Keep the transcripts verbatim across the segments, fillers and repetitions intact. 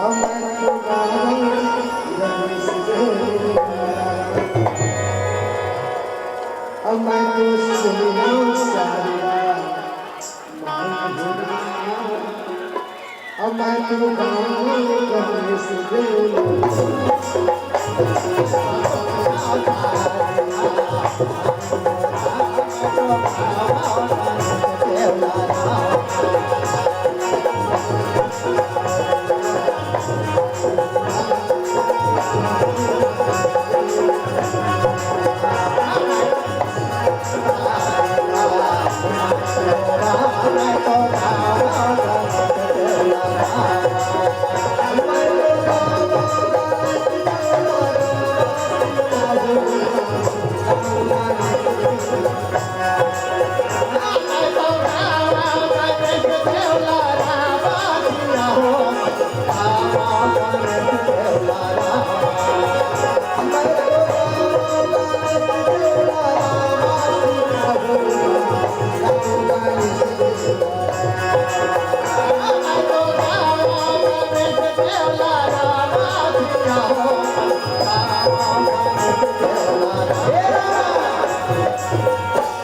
अब मैं तो गाऊं गणेश देव, अब मैं तो सुन लूं सारी रात, माई हो राम। अब मैं तो गाऊं गणेश देव।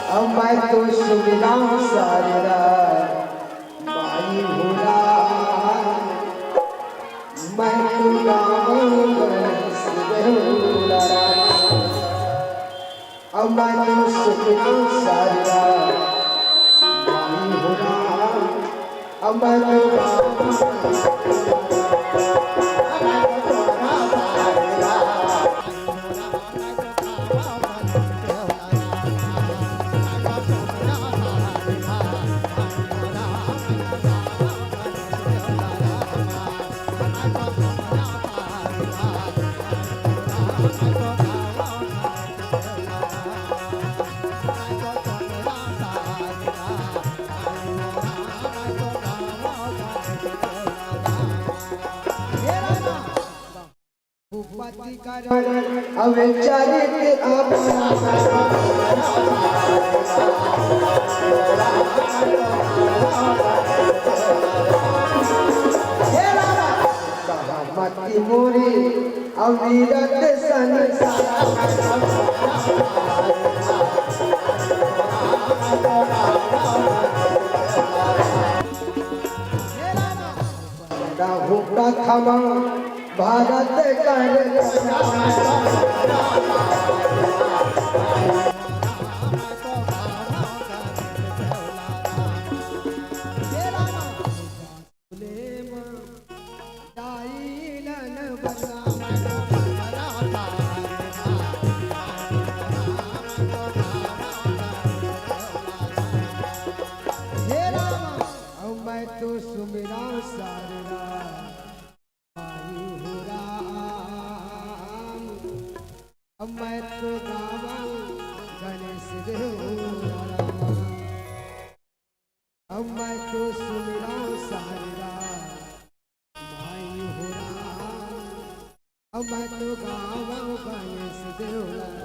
अब मैं तो सुमिरौं सारी रात, माई हो राम। मैं तो गाऊं गणेश देव राम। अब मैं तो सुमिरौं सारी रात, माई हो राम। अब मैं तो गाऊं भूपति करण अब चरित अपना। सहमति मोरी अविरत संसार। रहूं प्रथम भरत कर। हे राम, अब मैं तो सुमिरौं सारी रात, माई हो राम। अब मैं तो गाऊं गणेश देव राम। अब मैं तो सुमिरौं सारी रात, माई हो राम। अब मैं तो गाऊं गणेश देव राम।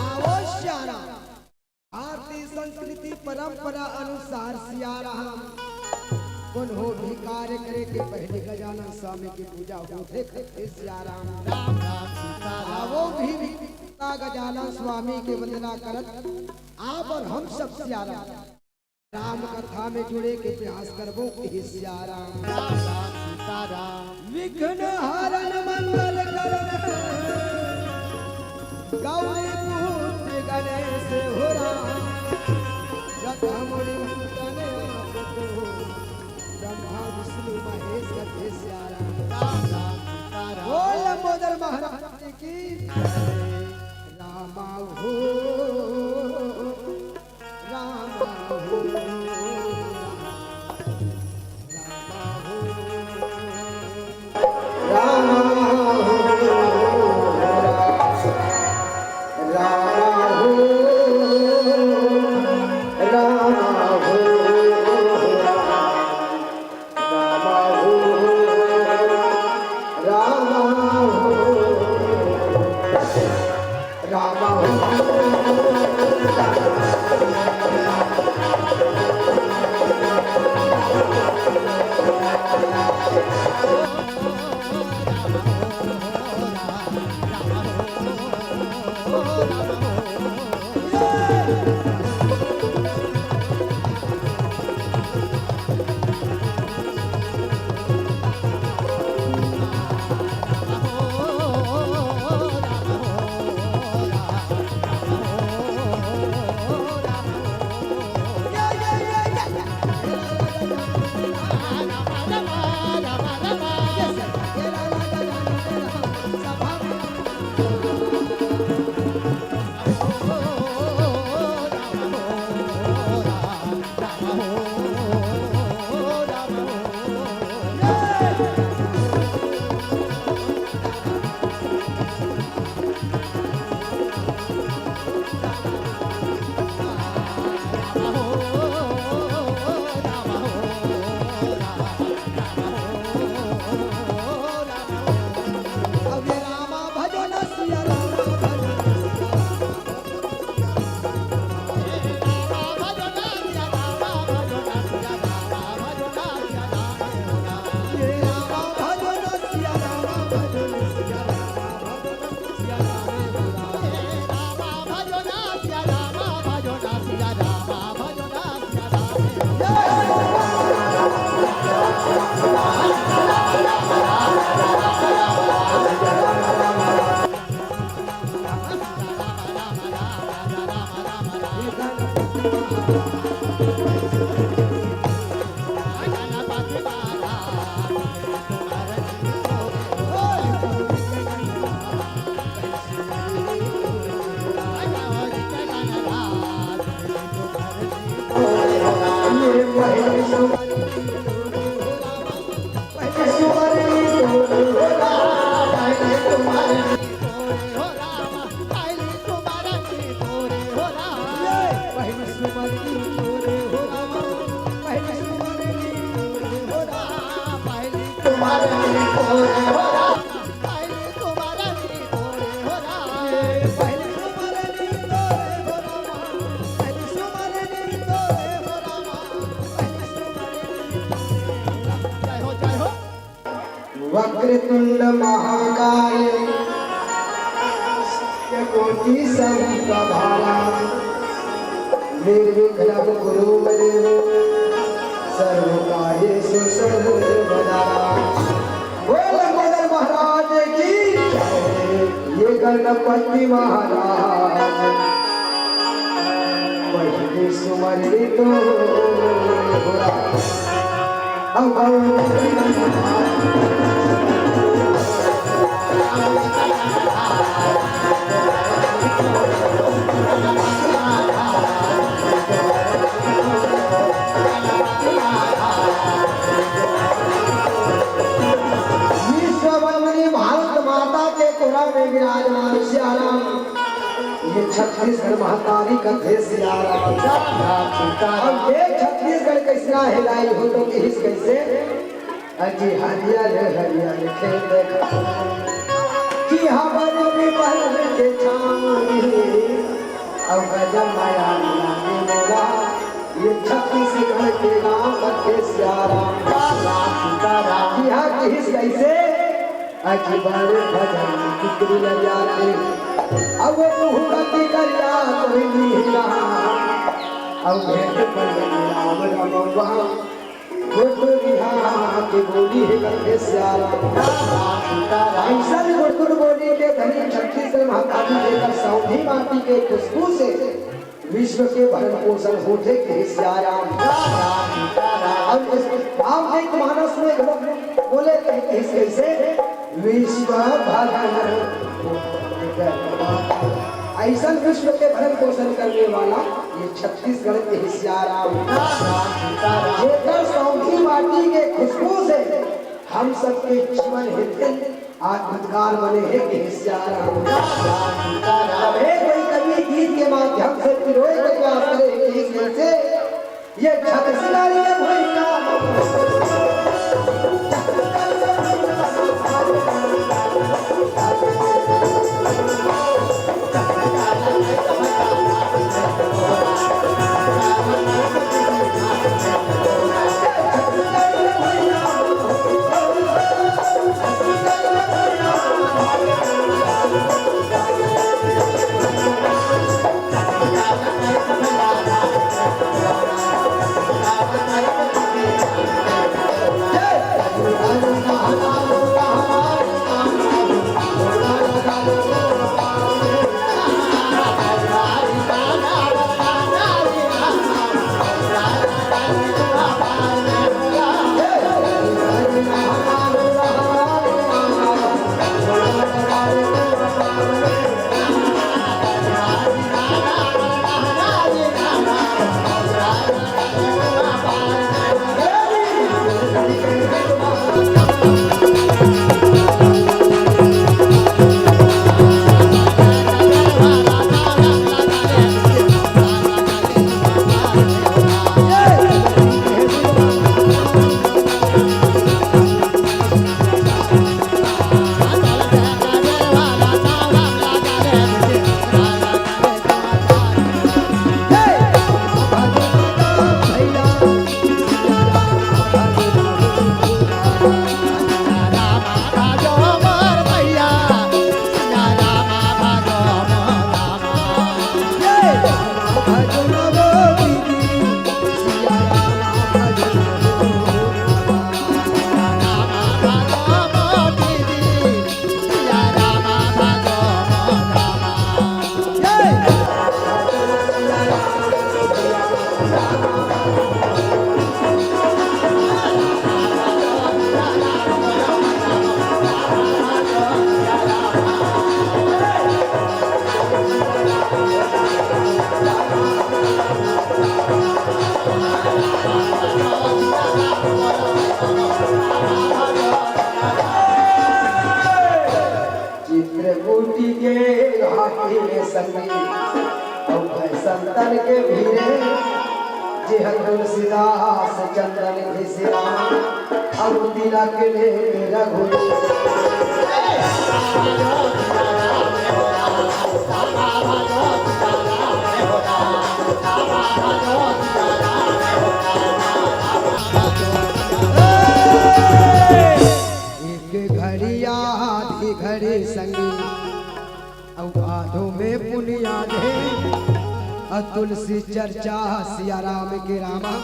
आओ श्यारा, भारतीय संस्कृति परंपरा अनुसार सियाराम कोनो भी कार्य करे के पहले गजानन स्वामी की पूजा होथे, करथे सियाराम। राम राम सीता राम। आवो भी पिता गजानन स्वामी के वंदना करत आप और हम सब सियाराम राम कथा में जुड़े के प्रयास करबो। हे सियाराम। राम राम सीता राम। विघ्न हरण मंगल करण गौरी पुत्र गणेश हो राम। जग मुनि मंगल आपको ब्रह्मा विष्णु महेश करथे सियाराम। राम राम सीता राम। बोल लंबोदर महाराज की। रामा हो, रामा हो, रामा हो। वक्रतुंड महाकाय, कोटि संप्रभारा, निर्विघ्न कुरु देव, सर्व कार्येषु सर्वदा। बोल लंबोदर महाराज की जय। ये गणपति महाराज, पहिले सुमरि तोरा। विश्ववंदनी भारत माता के कोरा में विराजमान सियाराम, ये छत्तीसगढ़ महतारी कथे सियाराम। अब ये छत्तीसगढ़ कइसना हेलाई हो तो किहिस कइसे? अजी हरियर हरियर खेत खार, कि हबर पीपल के छाँव, अउ गजब मया लागे मोला, ये छत्तीसगढ़ के गाँव कथे सियाराम। कि हाँ किहिस कइसे? अजी बड़े भजन कुकरी ल जाथे, अउ वो मुँह का तिकरिया कोई नहीं रहा, अउ भेंट पर राम रमवा। गोटोरी हाथ बोली हे कथे सियाराम। अइसन गुनगुन बोली के धनी छत्तीसगढ़ महतारी, जेकर सौंधी माटी के खुशबू से विश्व के भरण पोषण होथे कहे सियाराम। अब इस वाल्मीकि मानस में घलो बोले कहे, कहे कइसे? विश्व भरण अइसन विश्व के भरण पोषण करने वाला ये छत्तीसगढ़ के सियाराम, जेकर सौंधी माटी के खुशबू से हम सबके जीवन हित अद्भुतकार बने हे कहे सियाराम। अबे कोई कवि गीत के माध्यम से पिरोए के प्रयास करे हे कहे कइसे? ये छत सिनारी ये भुइयां। चित्रकूटी के घाटी में संगी, अउ भैसन तन के भीरे, जेह तुलसीदास चंदन घिसिया, अउ तिलक ले रघुवीर। एक घड़ी आधी घड़ी संगी, अउ आधो में पुनिया दे, अउ तुलसी चर्चा सिया राम के रामा,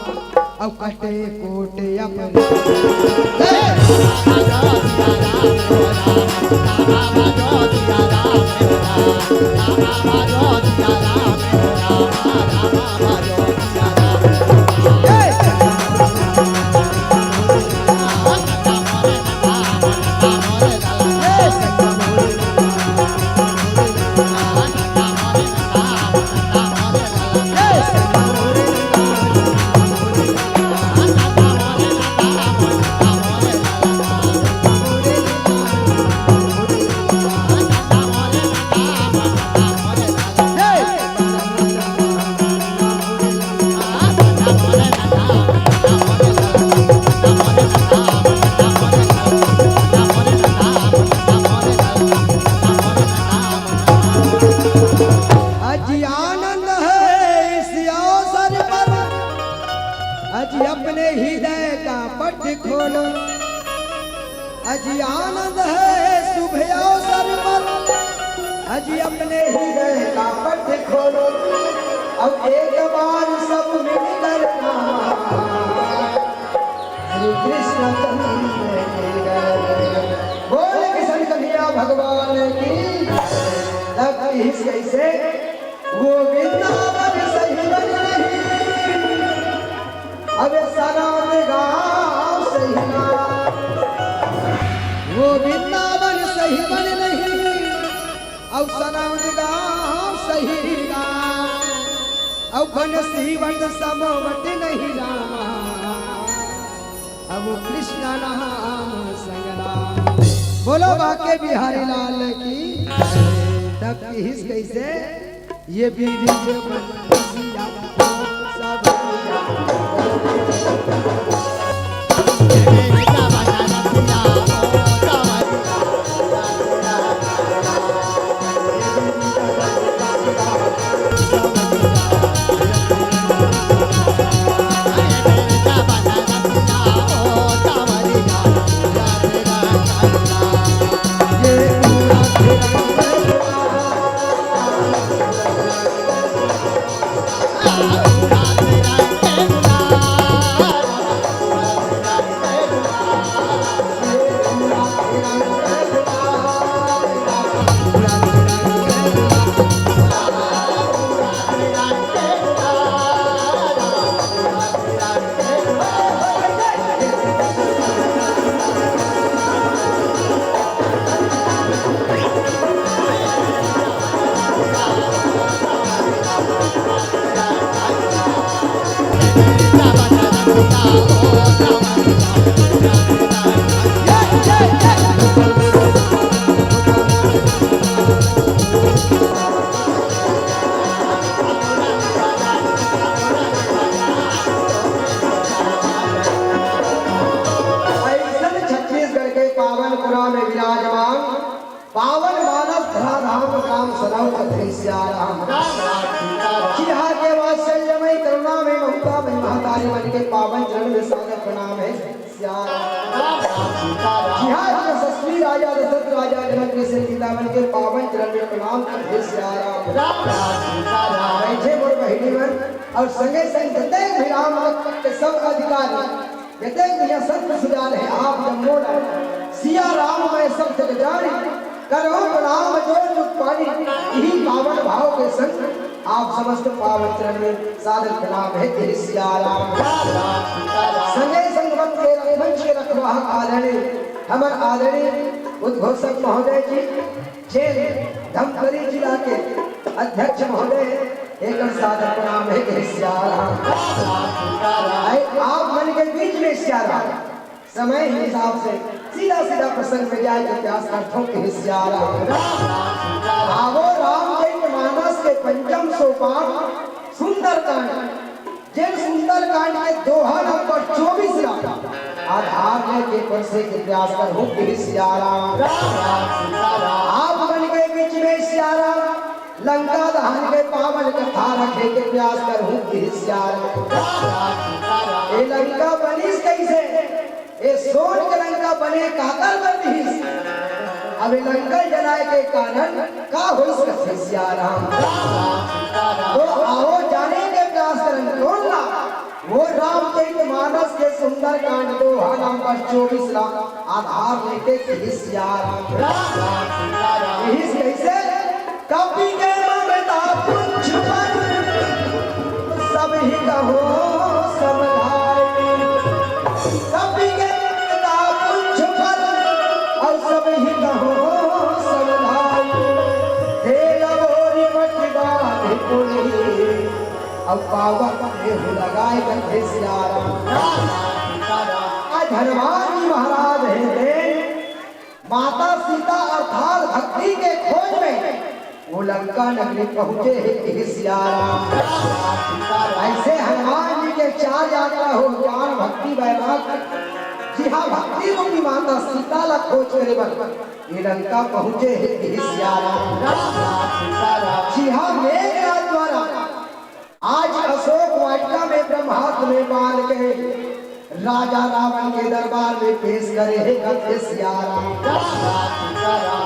अउ कटे कोटे अपने। अजी आनंद है इस अवसर पर, अजी अपने हृदय का पट खोलो। अजी आनंद है शुभ अवसर पर, अजी अपने हृदय का पट खोलो। अब एक बार सब मिलकर श्री कृष्ण चंद्र के बोल किशन कन्हैया भगवान की। तब कहिस कैसे, वो वृंदावन सही बन नहीं, अबे सनौद गाँव सही ना। वो वृंदावन सही बन नहीं, अउ सनौद गाँव सही ना। अउ बन सीवट समवट नहीं रामा, अब कृष्ण नाम संग राम। बोलो बांके बिहारी लाल की। तब कहिस कैसे, ये बीड़ी के बंसिया सब अइसन छत्तीसगढ़ के पावन पुरा में विराजमान पावन मानस धराधाम राम सनौ कथे सियाराम। चिहा के वात्सल्य मई करुणा मई ममता मई महतारी मन के पावन चरण में सादर प्रणाम हे सियाराम। चिहा के यशस्वी राजा दशरथ राजा जनक जइसे सीता मन के पावन चरण में प्रणाम कथे सियाराम। बइठे मोर बहिनी मन अउ संगे संग जतेक भी राम लखन के सब अधिकारी, जतेक भी संत सुजान हे, आप जम्मो ला सियाराम मैं सब जग जानी, करहूँ प्रणाम जोर जुग पानी। इही पावन भाव के संग आप समस्त पावन चरण में सादर प्रणाम हे कहे सियाराम। संगे संग मंच के, मंच के रखवार आदरणीय, हमर आदरणीय उद्घोषक महोदय जी, जेन धमतरी जिला के अध्यक्ष महोदय, एकर सादर प्रणाम हे कहे सियाराम। आए आप मन के बीच में सियाराम। समय हिसाब से सीधा सीधा प्रसंग में जाए के प्रयास करथों कहे सियाराम। आवो रामचरित मानस के पंचम सोपान सुंदरकांड। जेन सुंदरकांड के दोहा नंबर चौबीस ला आधार लेके परसे के प्रयास करहूँ कहे सियाराम। आप मन के बीच में सियाराम, लंका दहन के पावन कथा रखे के प्रयास करहूँ कहे सियाराम। ए लंका बनिस कइसे? ए सोन के लंका बने काकर बर दिहिस? अब ए लंका जलाए के कारण का होइस कथे सियाराम। तो आओ जाने के प्रयास करन कोन ला वो रामचरित मानस के सुंदरकांड दोहा नंबर चौबीस ला आधार लेके कहे सियाराम। कहिस कइसे? कपि के ममता पुंछ पर सब ही कहो समझाई। कपि के ममता पुंछ पर अउ सब ही कहो समझाई। हे लबोरी मति बांधि पुनि अउ पावक देहु लगाए कथे सियाराम। आज हनुमान जी महाराज हे ते माता सीता अर्थात भक्ति के खोज में वो लंका नगरी पहुंचे हे कहे सियाराम। अइसे हनुमान जी के चार यात्रा हो, ज्ञान भक्ति वैराग्य। जी हाँ, भक्ति रूपी माता सीता ला खोज करे बर ये लंका पहुंचे हे कहे सियाराम। जी हाँ, मेघनाथ द्वारा आज अशोक वाटिका में ब्रह्मास्त्र में बांध के राजा रावण के दरबार में पेश करे हे कथे सियाराम।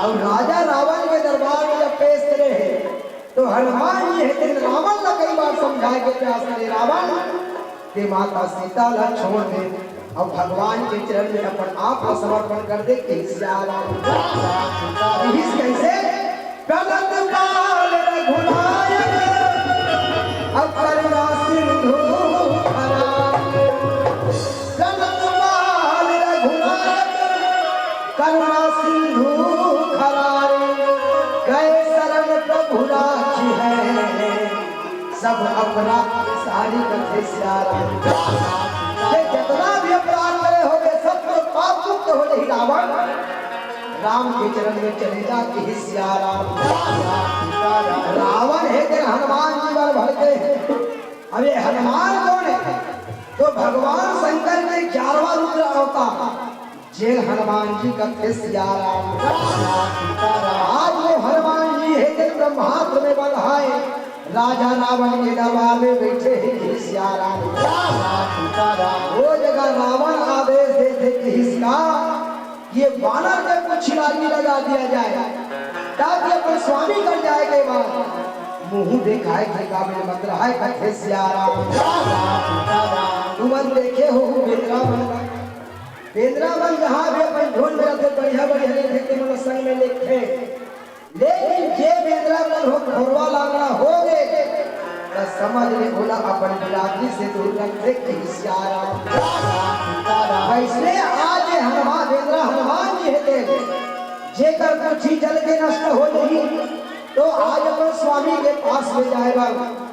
अउ राजा रावण के दरबार में जब पेश करे हे, तो हनुमान जी हे तेन रावण ला कई बार समझाए के प्रयास करे, रावण, ते माता सीता ला छोड़ दे अउ भगवान के चरण में अपन आप ला समर्पण कर दे कहे सियाराम। कहिस कइसे? प्रणत काल रघुनायक अउ करुणा सिंधु खरारे। प्रणत काल रघुनायक करुणा सिंधु खरारे। गए शरण प्रभु राखिहैं सब अपराध सारी कथे सियाराम। ये जितना भी अपराध करे होगे, सब तो पाप मुक्त हो जाही रावण। राम के चरण में चले जा कहे सियाराम। रावण हे तेन हनुमान जी बर भड़के हे। अब ये हनुमान कोन हे? तो भगवान शंकर के ग्यारहवाँ रुद्र अवतार जेन हनुमान जी कथे सियाराम। आज वो हनुमान जी हे तेन ब्रह्मास्त्र में बंधाए राजा रावण के दरबार में बइठे हे कहे सियाराम। वो जगह रावण आदेश देथे कहिस का ये बानर के पूछी ला आगी लगा दिया जाए, ताकि अपन स्वामी कर जाए के बाद मुंह देखाए के काबिल मत रहय कथे सियाराम। तुमन देखे हो बेंदरा मन, बेंदरा मन जहाँ भी अपन झुंड में रहिथे, बढ़िया बढ़िया रहिथे, तेमन ला संग में लेथे। लेकिन जे बेंदरा मन हो घोरवा लांगड़ा होगे, त समझ ले ओला अपन बिरादरी से दूर रखथे कहे सियाराम। वइसने आज ये हनुमान, बेंदरा हनुमान जी हे ते, जेकर पूछी जल के नष्ट हो जाही, तो आज अपन स्वामी के पास में जाए बर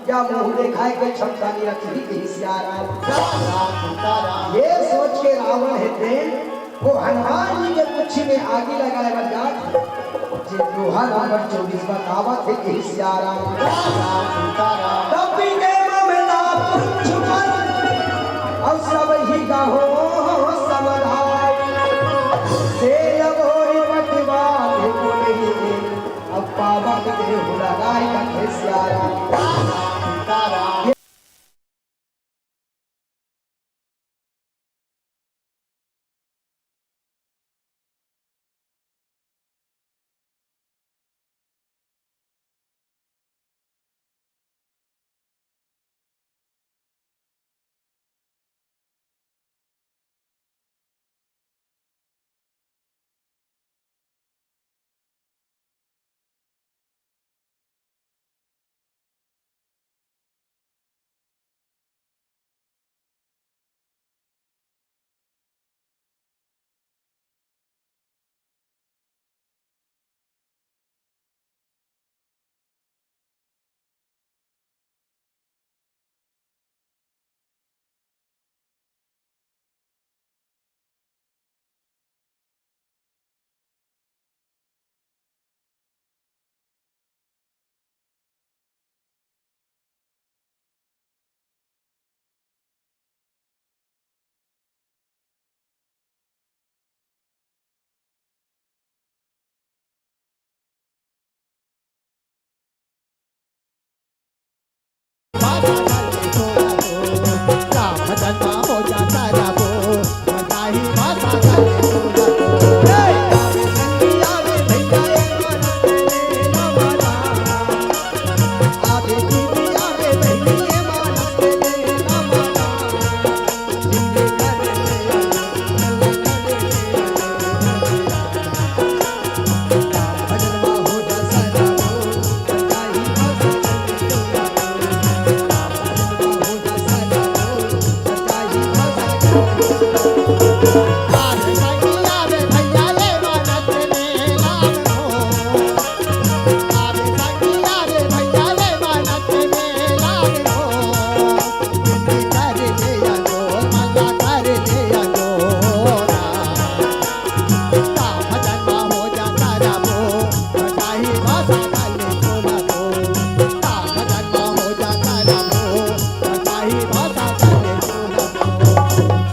या मुंह देखाय के क्षमता नइ रखही, कहिस सियाराम। ये सोच के रावण हे तेन वो हनुमान जी के पुच्छी में आगी लगाय बर जात हे। जे दोहा नंबर चौबीस बतावत हे, कहिस सियाराम। तब भी दे ममता पुच्छ पर, अउ सब ही गाहो समधाय। से अघोरी पतिवाद को नहीं, अब पावक देहु लगाय, कहिस सियाराम।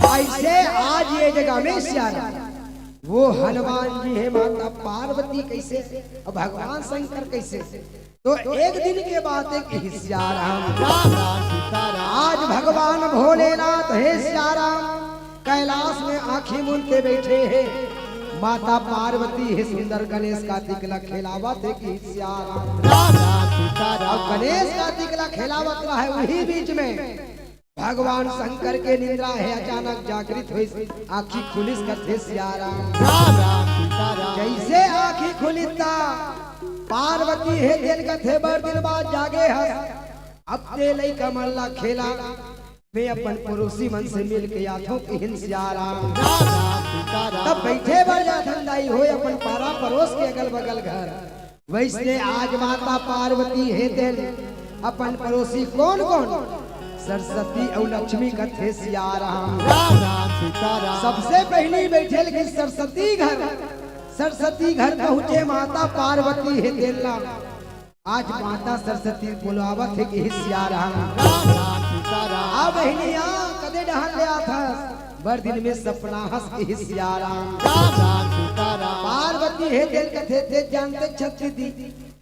अइसे आज ये जगह में सियाराम, वो हनुमान जी हे, माता पार्वती कहिसे अउ भगवान शंकर कहिसे। तो एक दिन के बात हे कि सियाराम, आज भगवान भोलेनाथ हे सियाराम, कैलाश में आंखी मूंद के बइठे हे। माता पार्वती हे सुंदर गणेश कार्तिक ला खेलावत हे कि सियाराम। अउ गणेश कार्तिक ला खेलावत रहे, उही बीच में भगवान शंकर के निंद्रा हे अचानक जागृत होइस, आंखी खुलिस कथे सियाराम। जइसे आंखी खुलिस त पार्वती हे तेन कथे, बड़ दिन बाद जागे हस, अब ते लइका मन ला खेला, मैं अपन पड़ोसी मन से मिल के आथों, कहिन सियाराम। तब बइठे बर जाथन दाई होय, अपन पारा परोस के अगल बगल घर। वइसने आज माता पार्वती हे तेन अपन पड़ोसी कोन कोन, सरस्वती अउ लक्ष्मी कथे सियाराम। सबसे पहिली बइठे लगिस सरस्वती घर। सरस्वती घर पहुंचे माता पार्वती हे तेन ला आज माता सरस्वती बुलावत हे कहिस सियाराम। आ बहिनी आ, कदे डहन ले आथस, बड़ दिन में सपना हस कहिस सियाराम। पार्वती हे तेन कथे, ते जानते छठी दी,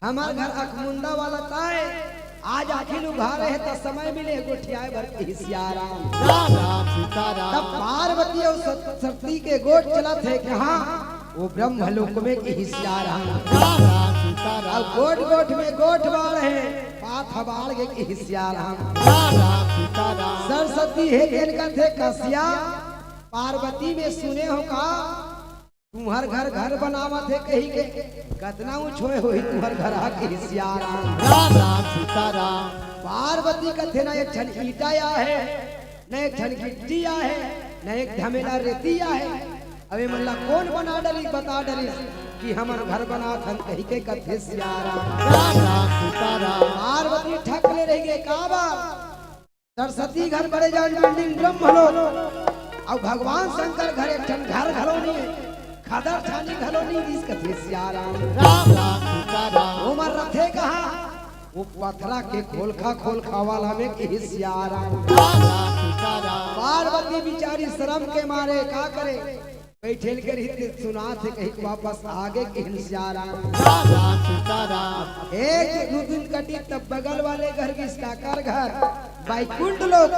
हमर घर अखमुंदा वाला ताय, आज आखिर उघारे हे त समय मिले गोठियाय बर कहिस सियाराम। तब पार्वती अउ सत-, सरस्वती के गोठ चलत हे कि हाँ, वो ब्रह्म लोक में कहिस सियाराम। अउ गोठ गोठ में गोठ बाढ़ हे, पाथा बाढ़ गे कहिस सियाराम। सरस्वती हे तेन कथे कसिया, पार्वती मैं सुने हों का, तुम्हर घर घर बनावत हे कहिके, कतना ऊंच होय होही तुम्हर घर हा कहिस सियाराम। पार्वती कथे ना एक ठन ईंटा आय हे, न एक ठन गिट्टी आय हे, न एक धमेला रेती आय हे। अब एमन ला कोन बना डरिस, बता डरिस। कि हमन घर बनात हन कहिके कथे सियाराम। राम राम सीताराम। पार्वती ठक ले रहिगे, का बा? सरस्वती घर बड़े जान बिल्डिंग ब्रह्मलोक, अउ भगवान शंकर घर एक ठन घर घलो नइ हे, खदर छानी घलो नइ दिस कथे सियाराम। राम राम सीताराम। ओमर रथे कहाँ? वो पथरा के खोलखा खोलखा वाला में कहे सियाराम। राम राम सीताराम। पार्वती बिचारी शरम के मारे का करे, बइठे ल करिस ते सुनात हे कहिके वापस आगे कहिन सियाराम। राम राम सीताराम। एक दू दिन कटिस तब बगल वाले घर गिस, काकर घर, बैकुंठ लोक,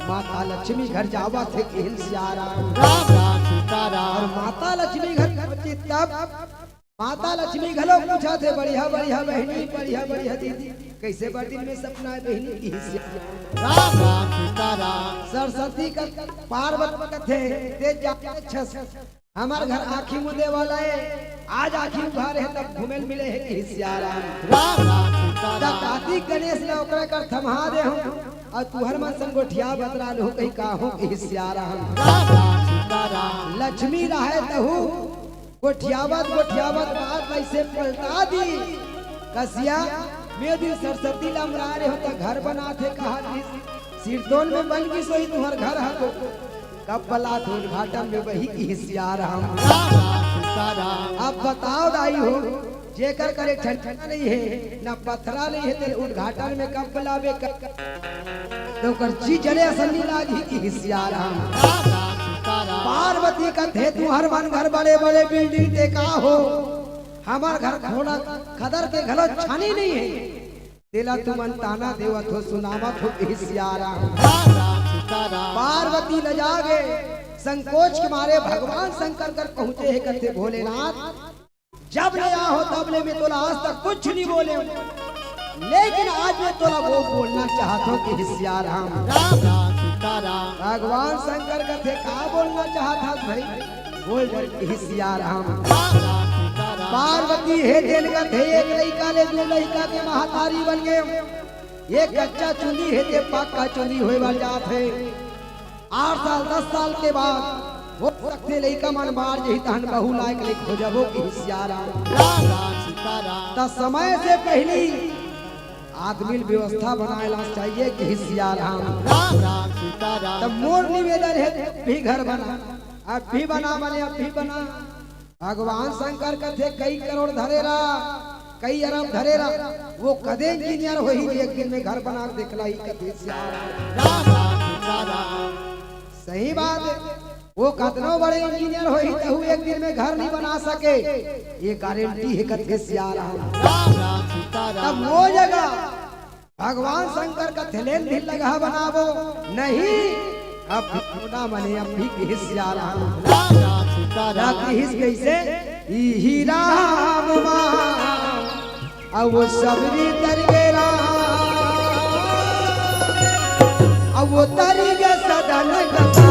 माता लक्ष्मी घर जावत हे कहिन सियाराम। राम राम सीताराम। अउ माता लक्ष्मी घर पहुंचिस तब माता लक्ष्मी घलो पूछत हे, बढ़िया बढ़िया बहिनी, बढ़िया बढ़िया दीदी, कइसे बड़ दिन में सपना आय बहिनी, कहिस सियाराम। राम राम सीताराम। सरस्वती कथे, पार्वती कथे, ते जानत हस, हमर घर आँखी मूंदे वाला हे, आज आँखी उघारे हे तब घूमे ल मिले हे, कहिस सियाराम। राम राम सीताराम। तब कार्तिक गणेश ल ओकरे कर थमा दे हंव, अउ तुंहर मन संग गोठियाबत रह लूं कहिके आहूं, कहिस सियाराम। राम राम सीताराम। लक्ष्मी रहय तहू गोठियावत गोठियावत बात अइसे पलटा दिस। कहिस, मैं ओ दिन सरस्वती ल अमराय रहेंव त घर बनात हे कहत रिहिस, सिरतोन में बन गिस होही तुंहर घर ह तो। कब बलात हो उद्घाटन में बही, कहिस सियाराम। राम राम सीताराम। अब बताव दाई हो, जेकर कर एक ठन ठेकाना नइ हे, न पथरा नइ हे, तेला उद्घाटन में कब बलाबे, कब त ओकर जी जले असन नइ लागही, कहिस सियाराम। राम राम सीताराम। पार्वती कथे, तुंहर मन घर बड़े बड़े बिल्डिंग ते का हो, हमर घर खोला खदर के घलो छानी नइ हे, तेला तुमन ताना देवत हो, सुनावत हो, कहिस सियाराम। राम राम सीताराम। पार्वती लजा गे, संकोच के मारे भगवान शंकर कर पहुंचे हे, कथे भोलेनाथ, जब ले आए हो तब ले मैं तोला आज तक कुछ नइ बोले हंव, लेकिन आज मैं तोला वो बोलना चाहत हंव, कहिस सियाराम। राम राम सीताराम। भगवान शंकर कथे, का बोलना चाहत हस भाई, बोल डर, कहिस सियाराम। राम राम सीताराम। पार्वती हे तेन कथे, एक लइका ले दू लइका के महतारी बन गे, एक कच्चा चुंदी हे ते पक्का चुंदी होय बर जात हे। आठ साल, दस साल के बाद हो सकथे लइका मन बाढ़ जही, तहन बहू लायक ले खोजबो, कहिस सियाराम। राम राम सीताराम। त समय से पहिली आदमी ल व्यवस्था बनाय ला चाहिए, कहिस सियाराम। राम राम सीताराम। त मोर निवेदन हे, अब भी घर बना, अब भी बना, बने अब भी बना। भगवान शंकर कथे, कई करोड़ धरे रहा, कई अरब धरे रहा, वो कदे इंजीनियर होही जे एक दिन में घर बना के देखलाही, कथे सियाराम। राम राम सीताराम। सही बात हे, वो कतनो बड़े इंजीनियर होही तहू एक दिन में घर नइ बना सके, ये गारंटी हे, कथे सियाराम। राम राम सीताराम। तब वो जगह भगवान शंकर कथे लेन भी लगा बनाबो, नहीं, अब भी कोना मने अब भी कहिस सियाराम। राम राम सीताराम। कहिस कइसे? इही राम मा, अब वो सबरी तर गे राम, अब वो तर गे सदन कथा।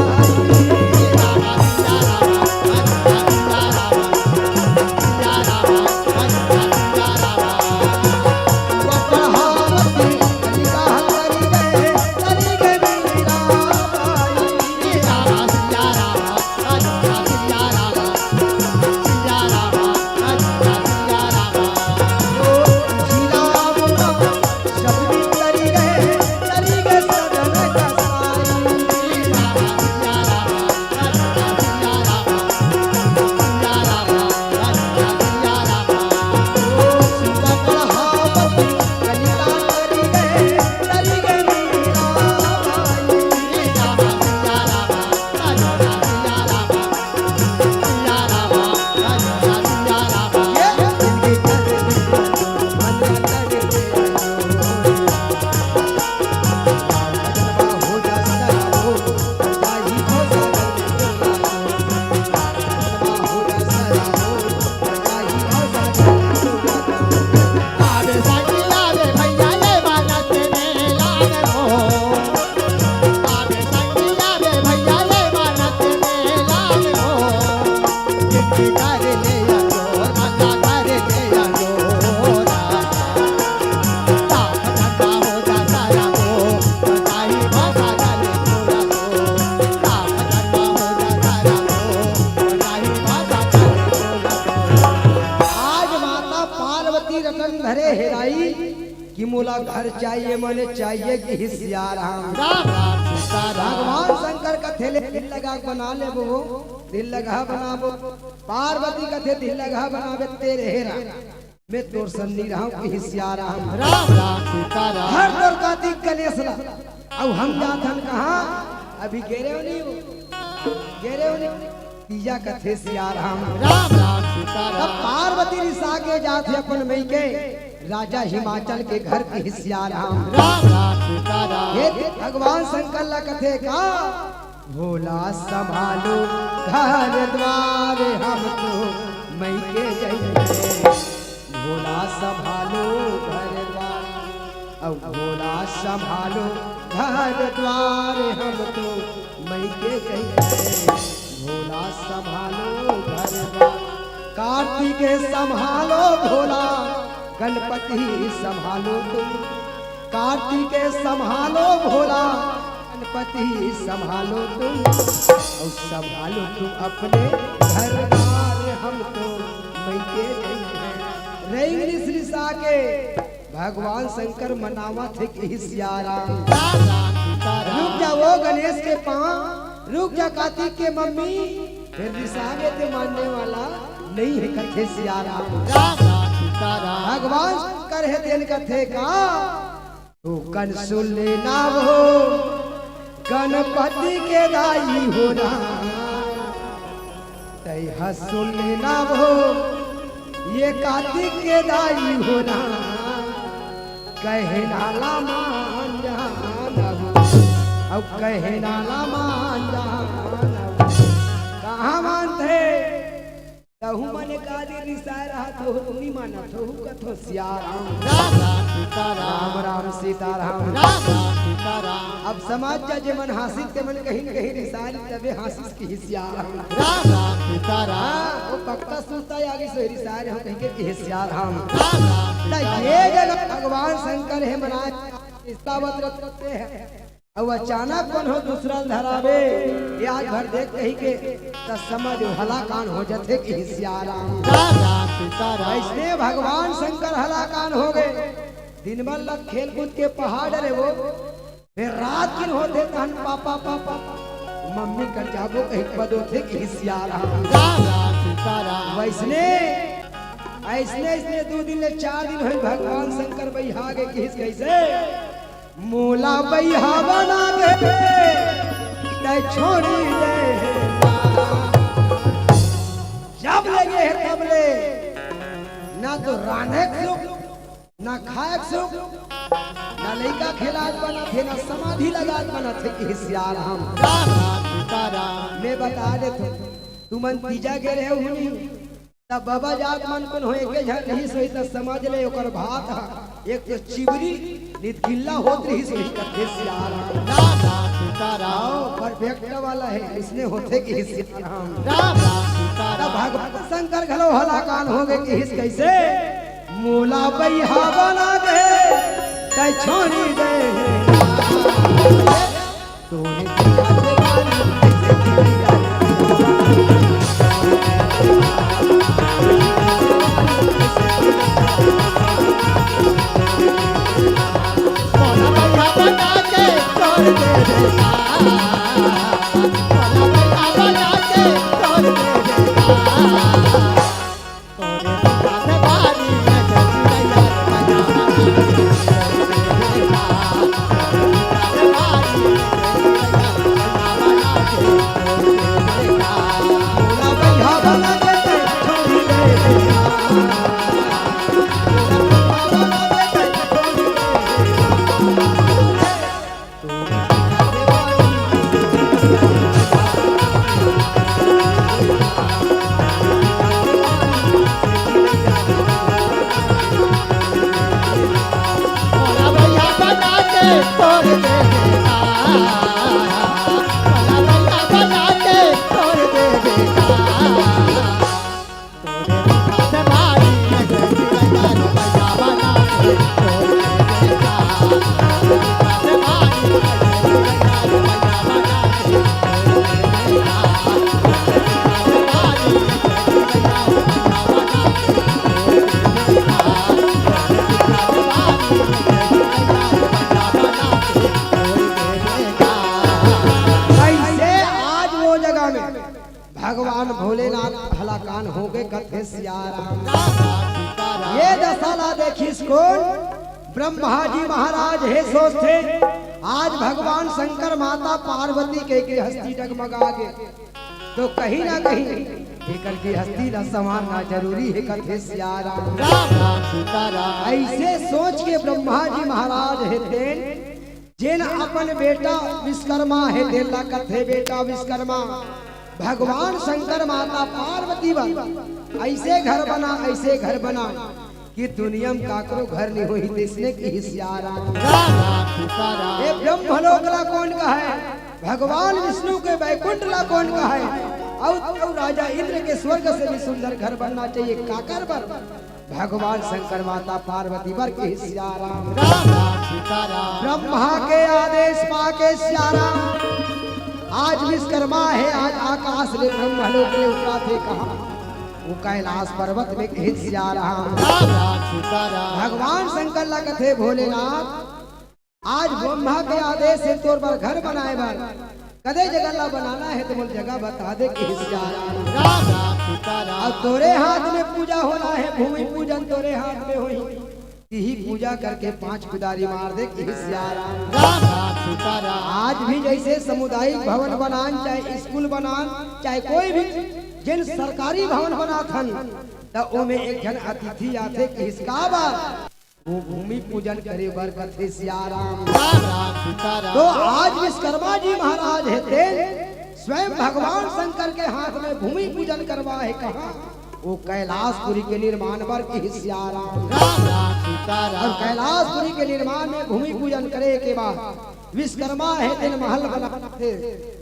मोला घर चाहिए, मने चाहिए कि सियाराम। राम राम सीताराम। भगवान शंकर कथे ले दिल लगा के बना लेबो, दिल लगा बनाबो। पार्वती कथे दिल लगा बनाबे तेरे हेरा। मैं तोर संग नइ रहंव कि सियाराम। राम राम सीताराम। हर तोर कातिक गणेश ला। अउ हम जाथन कहाँ? अभी गे रेहेव नहीं हो? गे रेहेव नहीं? तीजा कथे सियाराम। राम राम सीताराम। तब पार्वती रिसा के जाथे अपन मइके राजा हिमाचल के घर कि सियाराम। राम राम सीताराम। हे भगवान शंकर ला कथे का? भोला संभालो घर द्वार, हम तो मइके जइबे। भोला संभालो घर द्वार, अउ भोला संभालो घर द्वार, हम तो मइके जइबे। भोला संभालो घर द्वार, कार्तिक संभालो भोला, गणपति संभालो तुम। कार्तिक संभालो भोला, गणपति संभालो तुम, अउ संभालो तुम अपने घर द्वार, हम तो मइके जइबे। रेंगनी रिसा के भगवान शंकर मनावत हे कि सियाराम। राम राम सीताराम। रुक जा वो गणेश के पाँव, रुक जा कातिक के मम्मी, फेर रिसागे ते मानने वाला नइ हे कथे सियाराम। राम राम सीताराम। भगवान शंकर हे तेन कथे का? तो कन सुन लेना वो गणपति के दाई हो राम, तैं ह सुन लेना वो ये कातिक के दाई हो राम, कहे नाला मान जाना वो, अउ कहे नाला मान जाना वो। कहाँ मानथे? तहू मन एकादी रिसाय रहत हो, नइ मानत हो, कथो सियाराम। राम राम सीताराम। राम राम सीताराम। राम राम सीताराम। अब समझ जा, जे मन हाँसिस ते मन कहीं न कहीं रिसाय, तभे हाँसिस कि सियाराम। राम राम सीताराम। हाँ, वो पक्का सुरता आगे से रिसाय, हम कहीं के कि सियाराम। राम राम त सीताराम। ये जगह भगवान शंकर हे मनाय, रिसावत रथे। अउ अचानक कोनो दूसरा ल धराबे, या घर देख कहिके, त समझ हलाकान हो जथे कि सियाराम। राम राम सीताराम। अइसने भगवान शंकर हलाकान हो गे। दिन भर ल खेल कूद के पहाड़ डरे वो, फेर रात दिन होथे तहन पापा, पापा, मम्मी कर जाबो कहिके बदोथे कि सियाराम। राम राम सीताराम। वइसने, अइसने, अइसने दू दिन ले चार दिन होइस भगवान शंकर बइहा गे किहिस कइसे? मोला बइहा बना दे, तैं छोड़ी दे। जब ले गे हे तब ले, ना तो रांधे के सुख, ना खाए के सुख, ना लइका खेलात बनत हे, ना समाधि लगात बनत हे कि सियाराम। राम राम सीताराम। मैं बता देथों, तुमन तीजा गे रहेव होही, त बबा जात मन कोनो एके झन रिहिस होही त समझ ले ओकर भात ह एक तो चिबरी नित गिल्ला होत रिहिस होही कथे सियाराम। राम राम सीताराम। परफेक्ट वाला हे, अइसने होथे कि सियाराम। राम राम सीताराम। त भगवान शंकर घलो हलाकान हो गे किहिस कइसे? मोला बइहा बना दे, तैं छोड़ी दे। में भगवान भोलेनाथ हलाकान होगे कथे सियाराम। ये दशा ला देखिस कोन? ब्रह्मा जी महाराज हे सोचथे, आज भगवान शंकर माता पार्वती के गृहस्थी डगमगा गे, तो कहीं ना कहीं एकर गृहस्थी ला संवारना जरूरी हे कथे सियाराम। राम राम सीताराम। ऐसे सोच के ब्रह्मा जी महाराज हे तेन जेन अपन बेटा विश्वकर्मा हे, तेन ला कथे बेटा विश्वकर्मा। भगवान शंकर माता पार्वती बर ऐसे घर बना, ऐसे घर बना कि दुनिया में काकरो घर नहीं होही, तइसने किहिस सियाराम। राम राम सीताराम। ये ब्रह्मलोक ला कोन कहे, भगवान विष्णु के बैकुंठ ला कोन कहे, अउ, अउ राजा इंद्र के स्वर्ग से भी सुंदर घर बनना चाहिए, काकर बर? भगवान शंकर माता पार्वती बर किहिस सियाराम। राम राम सीताराम। ब्रह्मा के आदेश पाके सियाराम, आज विश्वकर्मा हे, आज आकाश ले ब्रह्मलोक ले उतराथे कहाँ? वो कैलाश पर्वत में किहिस सियाराम। राम राम सीताराम। भगवान शंकर ला कथे भोलेनाथ, आज ब्रह्मा के आदेश हे तोर बर घर बनाए बर, कदे जगह ला बनाना हे त मोला जगह बता दे किहिस सियाराम। राम राम सीताराम। अउ तोरे हाथ में पूजा होना हे, भूमि पूजन तोरे हाथ में होही, तिही पूजा करके पांच कुदारी मार दे किहिस सियाराम। राम राम सीताराम। आज भी जैसे सामुदायिक भवन बनान, चाहे स्कूल बनान, चाहे कोई भी जेन सरकारी भवन बनाथन, त ओमे एक झन अतिथि आथे किहिस का बर? वो भूमि पूजन करे बर कथे सियाराम। राम राम सीताराम। तो आज विश्वकर्मा जी महाराज हे तेन स्वयं भगवान शंकर के हाथ में भूमि पूजन करवा हे कहाँ? वो कैलाशपुरी के निर्माण बर किहिस सियाराम। राम राम सीताराम। अउ कैलाशपुरी के निर्माण में भूमि पूजन करे के बाद विश्वकर्मा हे तेन महल बनाथे,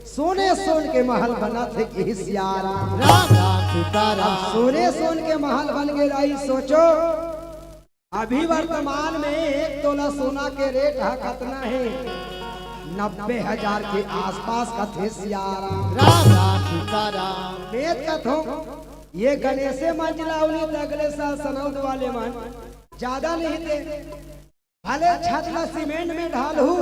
सोने सोन के महल बनाथे किहिस सियाराम। राम राम सीताराम। अब सोने सोन के महल बन गे दाई, सोचो अभी वर्तमान में एक तोला सोना के रेट ह कतना हे? नब्बे हजार के आसपास कथे सियाराम। राम राम सीताराम। मैं कथों, ये गणेशे मंजिला उनी त अगले साल सनौद वाले मन ज्यादा नहीं दे, भले छत ला सीमेंट में ढालहू,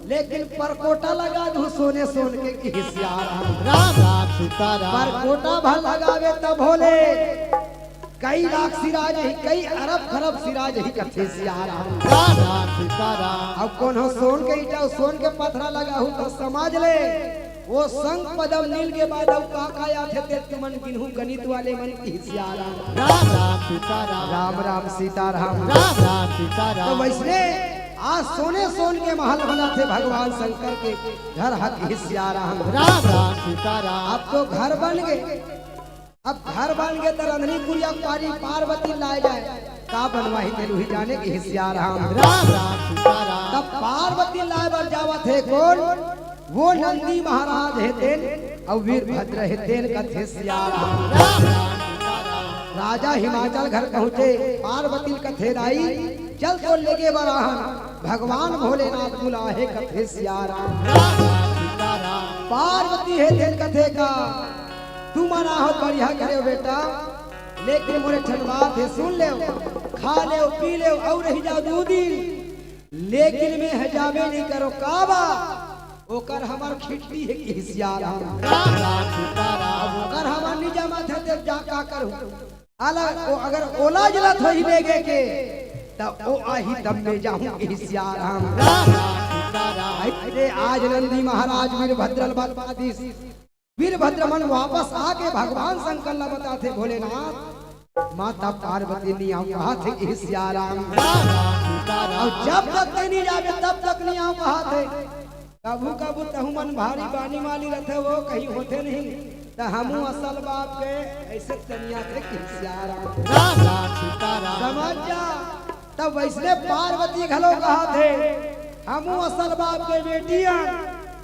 लेकिन परकोटा लगा दू सोने सोन के किहिस सियाराम। राम राम सीताराम। परकोटा भर लगावे त भोले कई लाख सिराज ही, कई अरब खरब सिराज ही कथे सियाराम। राम राम सीताराम। अब कोनो सोन के ईटा, सोन के पथरा लगाहू त समझ ले, वो संग पदम नील के बाद अउ का का आथे ते तुमन गिनहू गणित वाले मन किहिस सियाराम। राम राम सीताराम। राम राम सीताराम। राम राम सीताराम। तो वैसने आज सोने सोन के महल बनाथे भगवान शंकर के घर ह किहिस सियाराम। राम राम सीताराम। अब तो घर बन गे, अब घर बन गे त रंधनी कुरिया पारी पार्वती लाए जाए, का बनवाही तेन उही जाने किहिस सियाराम। राम राम सीताराम। तब पार्वती लाए बर जावत हे कोन? वो नंदी महाराज हे तेन, अउ वीरभद्र हे तेन कथे सियाराम। राम राम सीताराम। राजा हिमाचल घर पहुँचे, पार्वती ल कथे दाई, चल तो लेगे बर आहन, भगवान भोलेनाथ बुलाहे कथे सियाराम। राम राम सीताराम। पार्वती हे तेन कथे का, तुमन आहत बढ़िया करे बेटा, लेकिन मोर एक ठन बात हे, सुन लेव, खा लेव, पी लेव, अउ रही जाव दू दिन, लेकिन मैं ह जाबे नहीं करो, का बा? ओकर हमर खिट्टी हे किहिस सियाराम। राम राम सीताराम। ओकर हमर नहीं जमत हे, देख जा का करू। अलग, ओ, अगर ओला जलत होही लेगे के, त ओ आही तब मैं जाहूं किहिस सियाराम। राम राम सीताराम। अइसे आज नंदी महाराज वीरभद्र ल बता दिस। वीरभद्र मन वापस आके भगवान शंकर ला बताथे, भोलेनाथ, माता पार्वती नहीं आऊं कहाथे किहिस सियाराम। राम राम सीताराम। अउ जब तक ते नहीं जाबे तब तक नहीं आऊं कहाथे। कभू कभू तहू मन भारी बानी वाली रथे, वो कहीं होथे नहीं, त हमू असल बाप के अइसे तनिया थे किहिस सियाराम। राम राम सीताराम। समझ जा। तब वैसने पार्वती घलो कहाथे, हमू असल बाप के बेटी अन,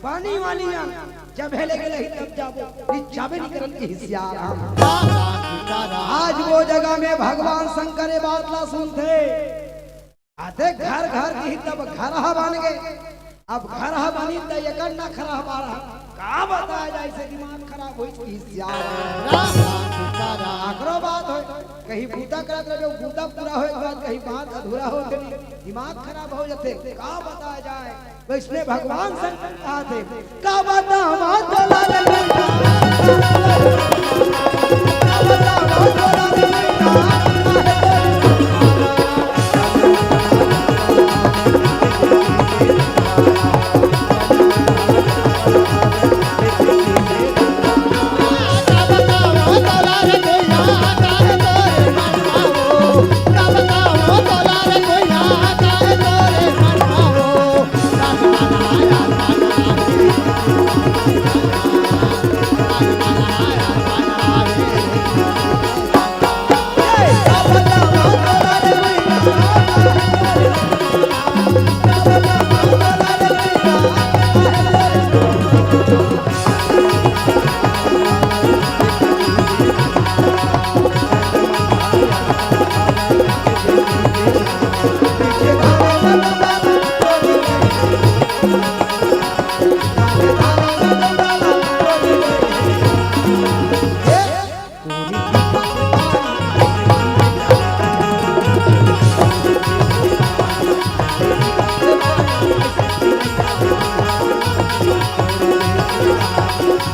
बानी वाली अन, जब हेले गेले ही तब जाबो, नहीं जाबे नहीं करन किहिस सियाराम। राम राम सीताराम। आज वो जगह में भगवान शंकर ये बात ला सुनथे, आथे घर घर की तब घर ह बन गे। अब घर ह बनी त एकर नखरा ह बाढ़ा। का बताया जाए, से दिमाग खराब होइस किहिस सियाराम। राम राम सीताराम। आकरो बात होय, कहीं बूता करत रहे, बूता पूरा होय के बाद कहीं बात अधूरा होथे, दिमाग खराब हो जाथे। का बताया जाए, वैसने भगवान शंकर कहाथे, का बतावंव तोला रे बेटा,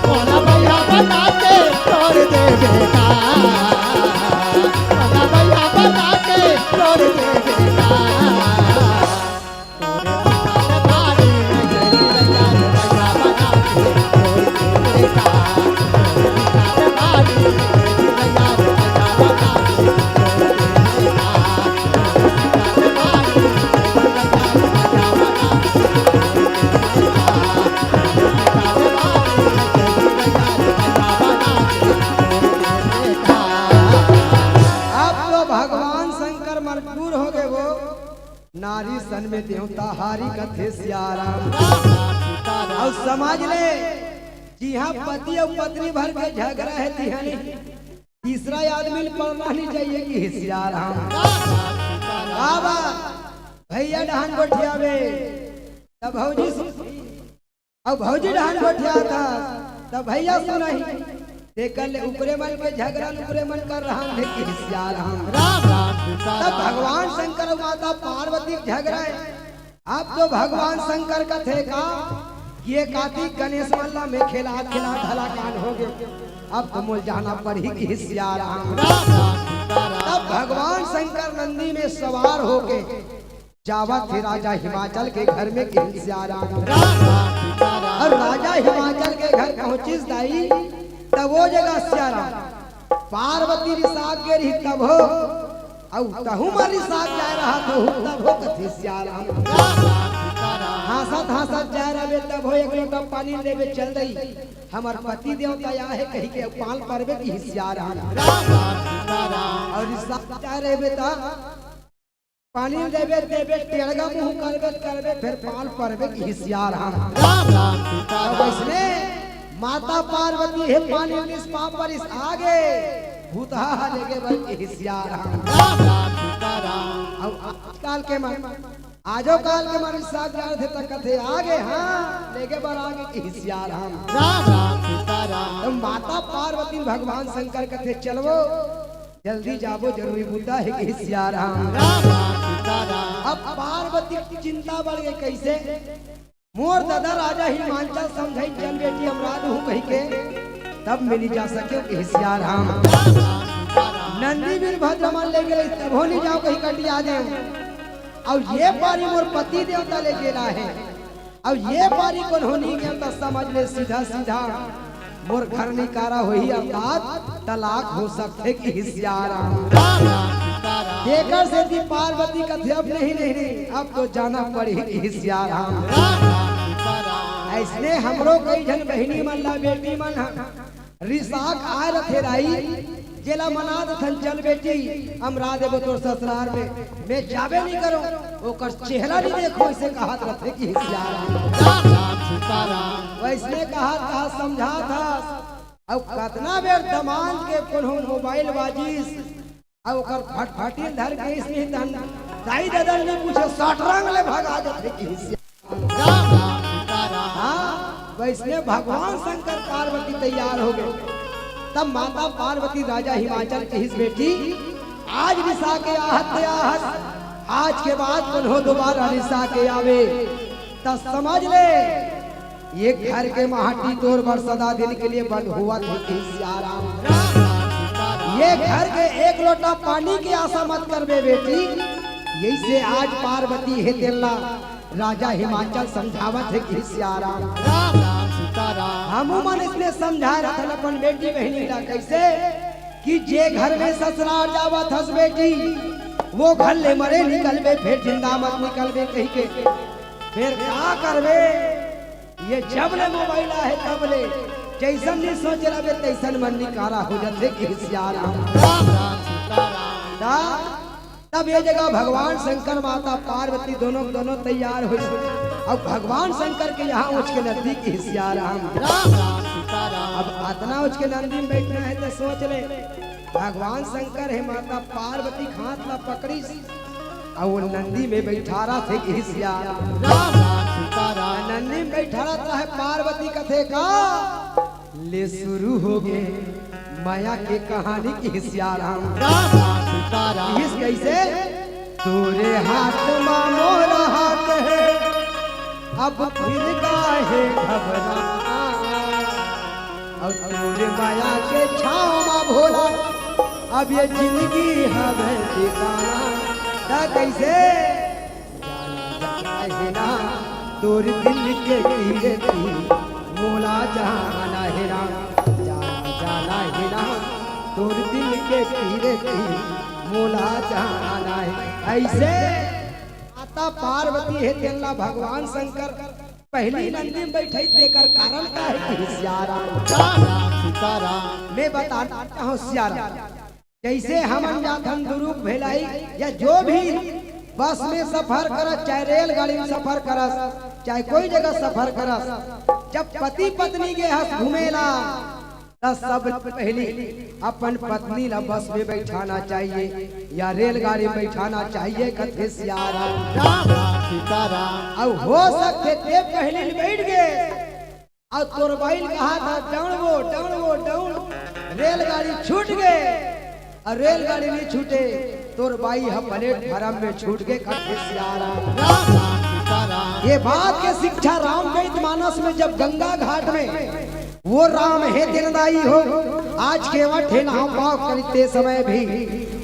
भोला भैया बना के छोड़ दे बेटा, भोला भैया बना के छोड़ दे बेटा। अब तो भगवान शंकर मजबूर हो गए, वो नारी सन में देवता हारी कथे सियाराम। अउ समझ ले, जिहाँ पति अउ पत्नी भर के झगरा हे, तिहाँ नहीं, तीसरा आदमी ल पड़ना नहीं चाहिए कि सियाराम। का बात? भैया डहान गोठियावे, तब भौजी सुन, अउ भौजी डहान गोठियात हे, तब भैया सुनही। तेकर ले ऊपरे मन के झगरा ल ऊपरे मन कर रहा हे कि सियाराम। राम राम सीता तब राम। भगवान शंकर अउ माता पार्वती के झगरा हे। अब तो भगवान शंकर कथे का, ये कातिक गणेश मन ला में खेला खेला ढलाकान हो गए। अब तो मोल जाना पड़ही कि सियाराम। राम राम सीता राम। तब भगवान शंकर नंदी में सवार होके जावत हे राजा हिमाचल के घर में कि सियाराम। राम राम सीता राम। अउ राजा हिमाचल के घर पहुंचिस दाई, तब वो जगह सियाराम। पार्वती रिसा गे रही तब हो, अउ तहू म रिसा जाए रहा तहू तब हो कथे सियाराम। राम राम सीता राम। हाँसत हाँसत जाए रहबे तब हो, एक लोटा पानी लेबे चल दई, हमर पति देवता आए हे कहिके पाँव परबे कि सियाराम। राम राम सीता राम। अउ रिसा जाए रहबे त पानी देबे, देबे, टेड़गा मुँह करबे, करबे, फेर पाँव परबे कि सियाराम। राम राम सीता अब राम। अइसने माता पार्वती हे पानी निस पाँव परिस आगे, भूतहा ह लेगे बर कि सियाराम। राम राम सीता राम। अब आजकाल के मन, आजो काल के मन साग जान थे त कथे आगे, हाँ, लेगे बर आगे कि सियाराम। राम राम सीता राम। तो माता पार्वती भगवान शंकर कथे चलवो, जल्दी जाबो, जरूरी बूता हे कि सियाराम। राम राम सीता राम। अब पार्वती के चिंता बढ़ गई, कैसे? मोर दादा राजा हिमांचल समझाई चल बेटी, हम राज हूँ कहिके, तब मिली जा सके कि सियाराम। राम राम सीता राम। नंदी वीरभद्र मन ले गए, तब हो नहीं जाओ कहीं कटिया दे। अउ ये पारी मोर पति देवता ले गेला हे। अउ ये पारी कोनो नहीं गया त समझ ले सीधा सीधा मोर घर निकारा होही, अर्थात तलाक हो सकथे कि सियाराम। राम राम सीता राम। तेकर सेती पार्वती कथे अब नहीं, नहीं, नहीं, अब तो जाना पड़ही कि सियाराम। राम राम सीता राम। अइसने हमरो कई झन बहिनी मन ला बेटी मन ह रिसाक आए रथे राई, जेला मना देथन, "चल बेटी, अमरा देबो तोर ससुरार में, मैं जाबे नहीं करूं, ओकर चेहरा नहीं देखो," अइसे कहत रथे कि सियाराम। राम राम सीता राम। वइसने कहत कहत समझात हस। अउ कतना बेर दमांद के कोनो मोबाइल बाजिस, अउ ओकर फटफटी ल धर के इसने तहन दाई ददा ल नइ पूछे, सटरंग ले भगा देथे कि सियाराम। राम राम सीता राम। हाँ, वइसने भगवान शंकर पार्वती तैयार हो गए। तब माता पार्वती राजा हिमाचल कहिस, "बेटी, आज रिसा के आहत ते आहस, आज के बाद कोनो दोबारा रिसा के आवे, त समझ ले, ये घर के माटी तोर बर सदा दिन के लिए बंद होवत हे कि सियाराम। ये घर के एक लोटा पानी की आशा मत करबे बेटी।" यइसे आज पार्वती हे तेला राजा हिमाचल समझावत हे कि सियाराम। राम राम सीता राम। हमू मन इसने समझाए रथन अपन बेटी बहिनी ला, कइसे कि जे घर में ससुरार जावत हस बेटी, वो घर ले मरे निकलबे, फेर जिंदा मत निकलबे कहिके। फेर का करबे? ये जब ले मोबाइल आहे तब ले जैसन नहीं सोच रहे तैसन मन निकारा हो जाथे कि सियाराम। राम राम सीताराम। ता तब ये जगह भगवान शंकर माता पार्वती दोनों दोनों तैयार हुई। अब भगवान शंकर के यहाँ उठ के नंदी कि सियाराम। राम राम सीताराम। अब अतना उठ के नंदी में बैठना है तो सोच ले, भगवान शंकर हे माता पार्वती के हाथ ला पकड़िस, अउ वो नंदी में बैठारथे कि सियाराम। राम राम सीताराम। नंदी में बैठारथे पार्वती कथे का ले शुरू होगे मया के कहानी कि सियाराम। राम राम सीताराम। इस कैसे? तोरे हाथ मा मोर हाथ हे, अब फिर काहे घबरा, अउ तोरे मया के छाँव मा भोला, अब ये जिंदगी हवे ठिकाना। त कैसे? जाना जाना हे ना तोर दिल के पीरे पी, मोला जाना हे ना, जाना जाना हे ना तोर दिल के पीरे पी, मोला जाना हे। ऐसे माता पार्वती हे तेला भगवान शंकर पहली नंदी में बैठे, तेकर कारण का हे कि सियाराम। राम राम सीताराम। मैं बताना चाहूँ सियाराम, जैसे हमन जाथन दुरुग भिलाई या जो भी बस में सफर करस, चाहे रेलगाड़ी में सफर करस, चाहे कोई जगह सफर करस, जब पति पत्नी गे हस घूमेला, त सब पहली अपन पत्नी ला बस में बैठाना चाहिए या रेलगाड़ी में बैठाना चाहिए, कथे सियाराम। राम राम सीताराम। अउ हो सकथे ते पहली में बैठ गे, अउ तोर बाई ल कहा था, "डाउन वो, डाउन वो, डाउन।" रेलगाड़ी छूट गे, अउ रेलगाड़ी नहीं छूटे, तोर बाई ह प्लेटफार्म में छूट गे, कथे सियाराम। राम राम सीताराम। ये बात के शिक्षा रामचरित मानस में जब गंगा घाट में वो राम हे तेन दाई हो, आज के वठे नाम पाव करिते समय भी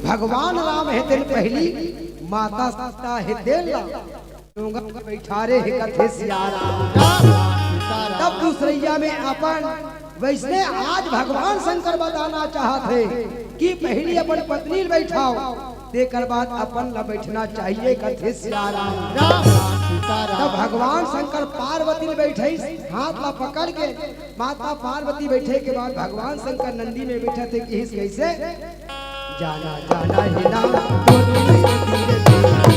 भगवान राम हे तेन पहली माता सीता हे तेन ला डोंगा में बैठारे हे, कथे सियाराम। तब दूसरैया में अपन, वैसने आज भगवान शंकर बताना चाहत हे कि पहली अपन पत्नी ल बैठाव, तेकर बाद अपन ला बैठना चाहिए, कथे सियाराम। राम राम सीताराम। तब भगवान शंकर पार्वती ल बैठाइस, हाथ ला पकड़ के माता पार्वती बैठे के बाद भगवान शंकर नंदी में बैठत हे, किहिस कैसे? जाना जाना हे ना तोर दिल के पीरे पी,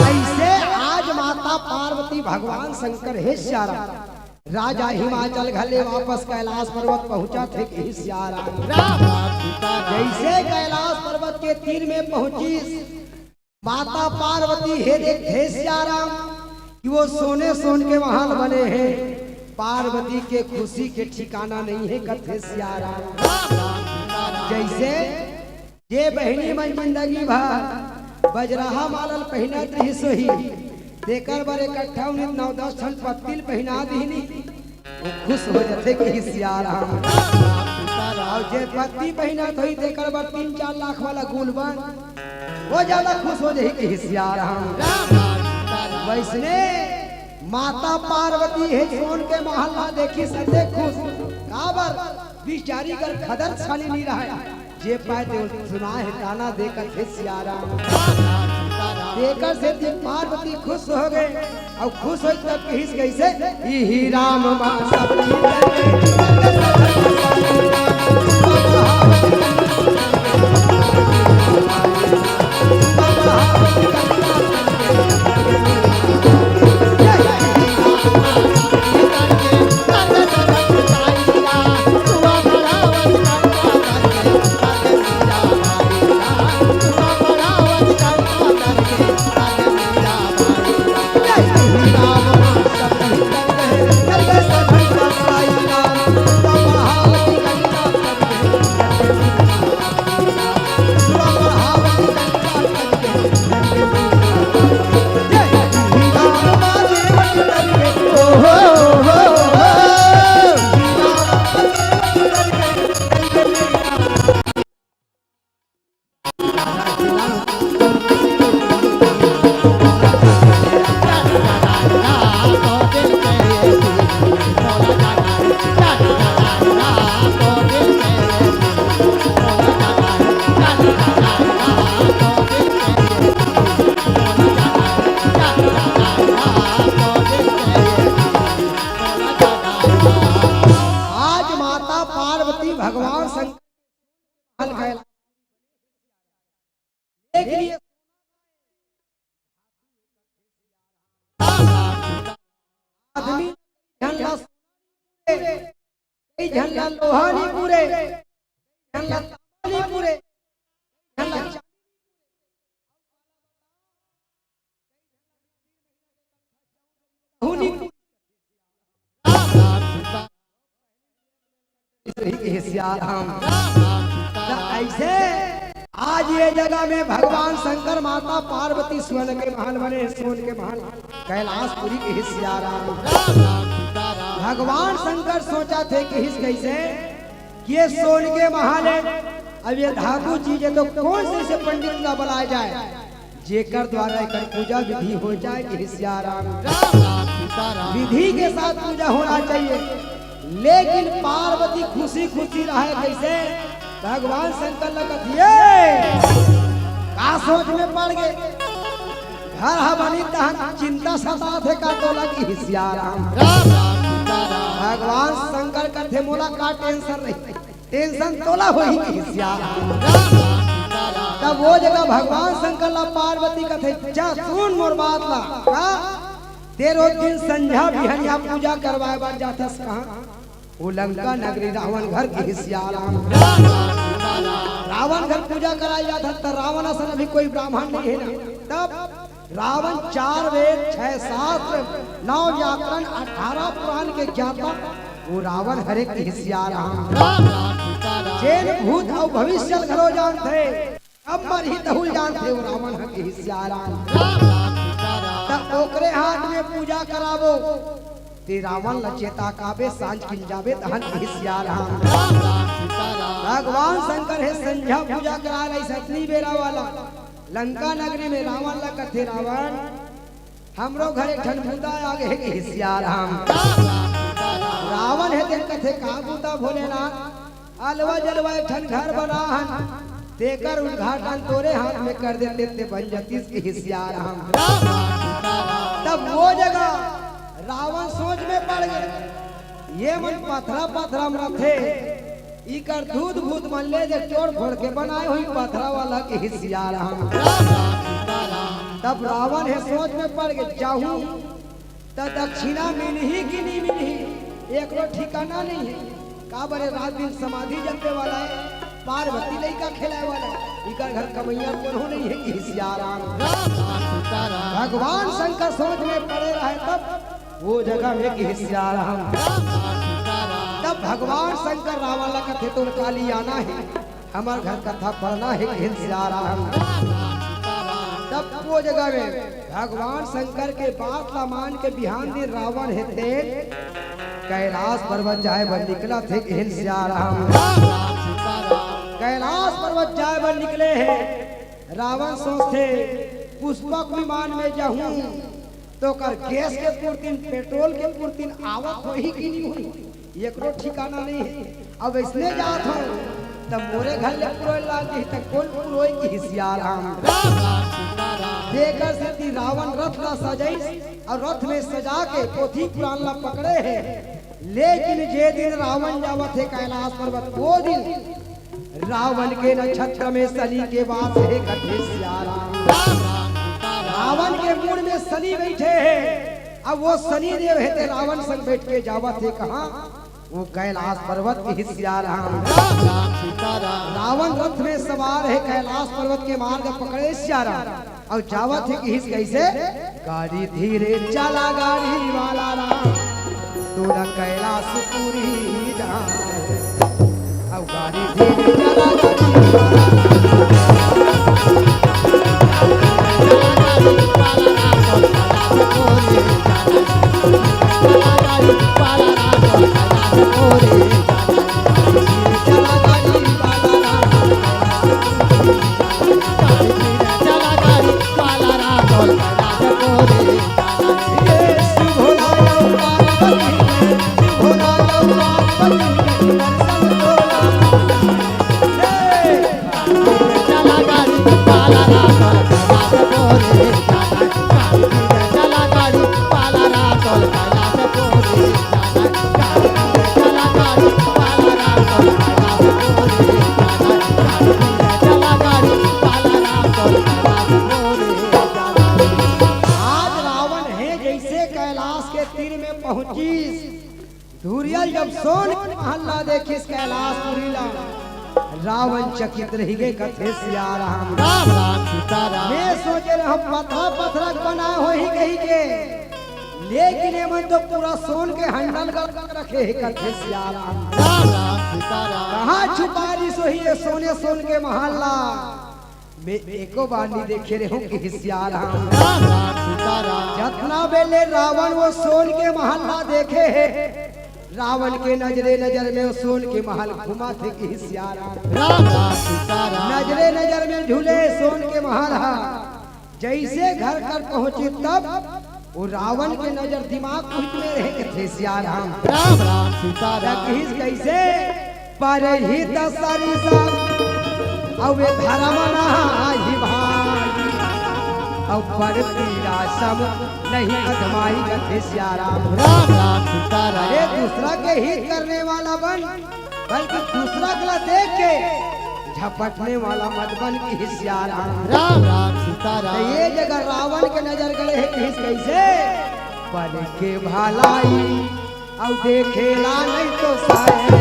ऐसे आज माता पार्वती भगवान शंकर हे सियाराम, राजा हिमाचल घले वापस कैलाश पर्वत पहुंचत हे कि सियाराम। राम सीता राम। जैसे कैलाश पर्वत के तीर में पहुंचिस, माता पार्वती हे देख हे सियाराम कि वो सोने सोन के महल बने हे। पार्वती के खुशी के ठिकाना नहीं हे, कथे सियाराम। राम राम सीता राम। जैसे जे बहिनी मन जिंदगी भर बजरहा माला ल पहिनत रिहिस होही, तेकर बर इकट्ठा उन्हें नौ दस ठन पत्ती ल पहिना दिहिन, वो खुश हो जाथे कि सियाराम। अउ जे पत्ती पहिनत होही, तेकर बर तीन चार लाख वाला गुलबन, वो ज्यादा खुश हो जाही कि सियाराम। वैसने माता पार्वती हे सोन के महल ला देखिस अतेक खुश, काबर बिचारी कर खदर छानी नहीं रहय। जे पाए ते सुनाए हे ताना, देखत हे सियाराम। तेकर सेती पार्वती खुश हो गे, अउ खुश होइस तब कहिस कइसे, इही राम मा सब आज माता पार्वती भगवान शंकर के लिए आदमी झन ला सोना नी पूरे, कई झन ला लोहा नी पूरे, झन ला तांबा नी पूरे, झन ला चांदी नी पूरे। रही के सियाराम। त ऐसे आज ये जगह में भगवान शंकर, माता पार्वती, स्वर्ण के महल बने, सोन के महल, कैलाशपुरी के सियाराम। भगवान शंकर सोचथे कि इस कैसे कि ये सोन के महल हे, अब ये धातु चीज हे, तो कौन से इसे पंडित ला बुलाया जाए? जेकर द्वारा एकर पूजा विधि हो जाए कि सियाराम। विधि के साथ पूजा होना चाहिए, लेकिन पार्वती खुशी खुशी रहे कैसे? भगवान शंकर लगत ये का सोच में पड़ गे? घर ह बनी तहन चिंता सताथे का तोला कि सियाराम। भगवान शंकर कथे मोला का टेंशन नहीं, टेंशन तोला होही कि सियाराम। तब वो जगह भगवान शंकर ला पार्वती कथे, जा सुन मोर बात ला। का? ते रोज दिन संझा बिहनिया पूजा करवाए बर जाथस कहाँ? वो लंका नगरी रावण घर के सियाराम। रावण घर पूजा कराए जाथस, त रावण असन अभी कोई ब्राह्मण नहीं हे ना। तब रावण चार वेद, छह शास्त्र, नौ व्याकरण, अठारह पुराण के ज्ञाता, वो रावण हरे के सियाराम। जेन भूत अउ भविष्य घलो जानथे, अब मरही तहू ल जानथे, वो रावण ह के सियाराम। त ओकरे हाथ में पूजा कराबो, ते रावण ल चेता काबे, सांझ किन जाबे तहन के सियाराम। भगवान शंकर हे संझा पूजा करा रही सतनी बेरा वाला लंका नगरी में रावण ल कथे, रावण, हमरो घर एक ठन बूता आ गे हे के सियाराम। रावण हे तेन कथे, का बूता भोलेनाथ? अलवा जलवा एक ठन घर बना हन, तेकर उद्घाटन तोरे हाथ में कर देते ते बन जतिस के सियाराम। तब वो जगह रावण सोच में पड़ गे, ये मन पथरा पथरा में रथे, इकर दूत भूत मन ले जे तोड़ फोड़ के बनाए होही पथरा वाला के सियाराम। तब रावण हे सोच में पड़ गे, जाहूं त दक्षिणा मिलही कि नहीं मिलही, एकरो ठिकाना नहीं हे। काबर ए रात दिन समाधि जपे वाला हे, पार्वती लइका खेलाए वाला हे, इकर घर कमइया कोनो नहीं हे कि सियाराम। भगवान शंकर सोच में पड़े रहे तब वो जगह में कि सियाराम। तब भगवान शंकर रावण ला कथे, तोर काली आना हे, हमर घर कथा पढ़ना हे कि सियाराम। तब वो जगह में भगवान शंकर के बात ला मान के बिहान दिन रावण हे तेन कैलाश पर्वत जाए बर निकलत हे कि सियाराम। कैलाश पर्वत जाए बर निकले हे। रावण सोचथे, पुष्पक विमान में जाहूं तो ओकर गैस के पूर्तिन, पेट्रोल के पूर्तिन आवक होही कि नहीं होही, एकरो ठिकाना नहीं हे। अब इसने जात हूं त त मोरे घर ले पुरोय लाग जही त कोन पुरोय, किहिस सियाराम। राम राम सीताराम। जेकर सेती रावण रथ ला सजाइस अउ रथ में सजा के पोथी पुराण ला पकड़े हे। लेकिन जे दिन रावण जावत हे कैलाश पर्वत, वो दिन रावण के नक्षत्र में शनि के वास हे, कथे सियाराम। राम राम सीताराम। रावण के मूड़ में शनि बइठे हे। अब वो शनि देव हे ते रावण संग बइठ के जावत हे कहाँ? वो कैलाश पर्वत, किहिस सियाराम। राम राम सीताराम। रावण रथ में सवार हे, कैलाश पर्वत के मार्ग पकड़े सियाराम। अउ जावत हे किहिस कइसे? गाड़ी धीरे चला गाड़ी वाला राम, तोला कैलाशपुरी जाना हे। अउ गाड़ी धीरे चला गाड़ी वाला राम, आज रावण हे जइसे कैलाश के तीर में पहुंचिस, धुरियल जब सोन के महल ला देखिस कैलाशपुरी ला, रावण चकित रहि गे, कथे सियाराम। राम राम सीताराम। मैं सोचे रहेंव पथरा पथरा के बनाय होही कहिके, लेकिन एमन तो पूरा सोन के हंडल गड़ रखे हे, कथे सियाराम। राम राम सीताराम। कहाँ छुपा रिहिस होही ये सोने सोन के महल ला? मैं एको बार नइ देखे रहेंव, किहिस सियाराम। राम राम सीताराम। जतना बेले रावण वो सोन के महल ला देखे हे, रावण के नजरे नजर में वो सोन के महल घुमत हे, किहिस सियाराम। राम राम सीताराम। नजरे नजर में झूले सोन के महल हा। जइसे घर कर पहुंचिस तब वो रावण के नजर दिमाग कुछ में रहे, कथे सियाराम। राम राम सीताराम। त किहिस कइसे? परहित सरिसा अउ ए धरम नाहीं भाई, अउ परती रासम नहीं अधमाई, कथे सियाराम। राम राम सीताराम। अरे दूसरा के हित करने वाला बन, बल्कि दूसरा के ला देख के झपटने वाला मत बन, किहिस सियाराम। राम राम सीताराम। त ये जगह रावण के नजर गड़े हे, किहिस कइसे? बन के भलाई अउ देखेला नहीं तो साहेब।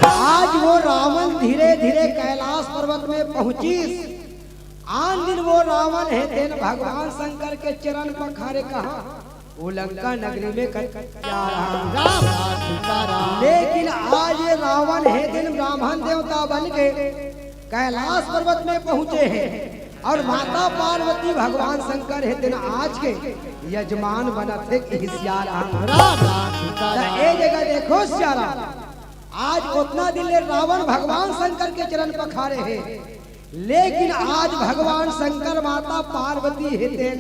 आज वो रावण धीरे धीरे कैलाश पर्वत में पहुंचिस। आन दिन वो रावण हे तेन भगवान शंकर के चरण पखारे कहाँ? वो लंका नगरी में कर जा रहा। राम राम सीताराम। लेकिन आज ये रावण हे तेन ब्राह्मण देवता बन के कैलाश पर्वत में पहुंचे हे अउ माता पार्वती भगवान शंकर हे तेन आज के यजमान बनत हे, किहिस सियाराम। राम राम सीताराम। त ए जगह देखो सियाराम, आज ओतना दिन ले रावण भगवान शंकर के चरण पखारे हे, लेकिन आज भगवान शंकर माता पार्वती हे तेन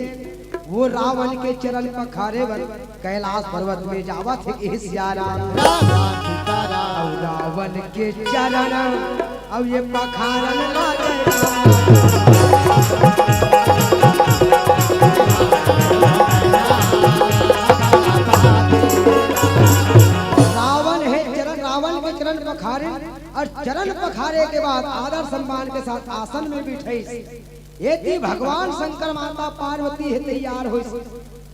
वो रावण के चरण पखारे बर कैलाश पर्वत में जावत हे, किहिस सियाराम। राम राम सीताराम। अउ रावण के चरण अउ ये पखारन लागे। रावण हे चरण, रावण के चरण पखारे अउ चरण पखारे के बाद आदर सम्मान के साथ आसन में बिठाइस। एती भगवान शंकर माता पार्वती हे तैयार होइस।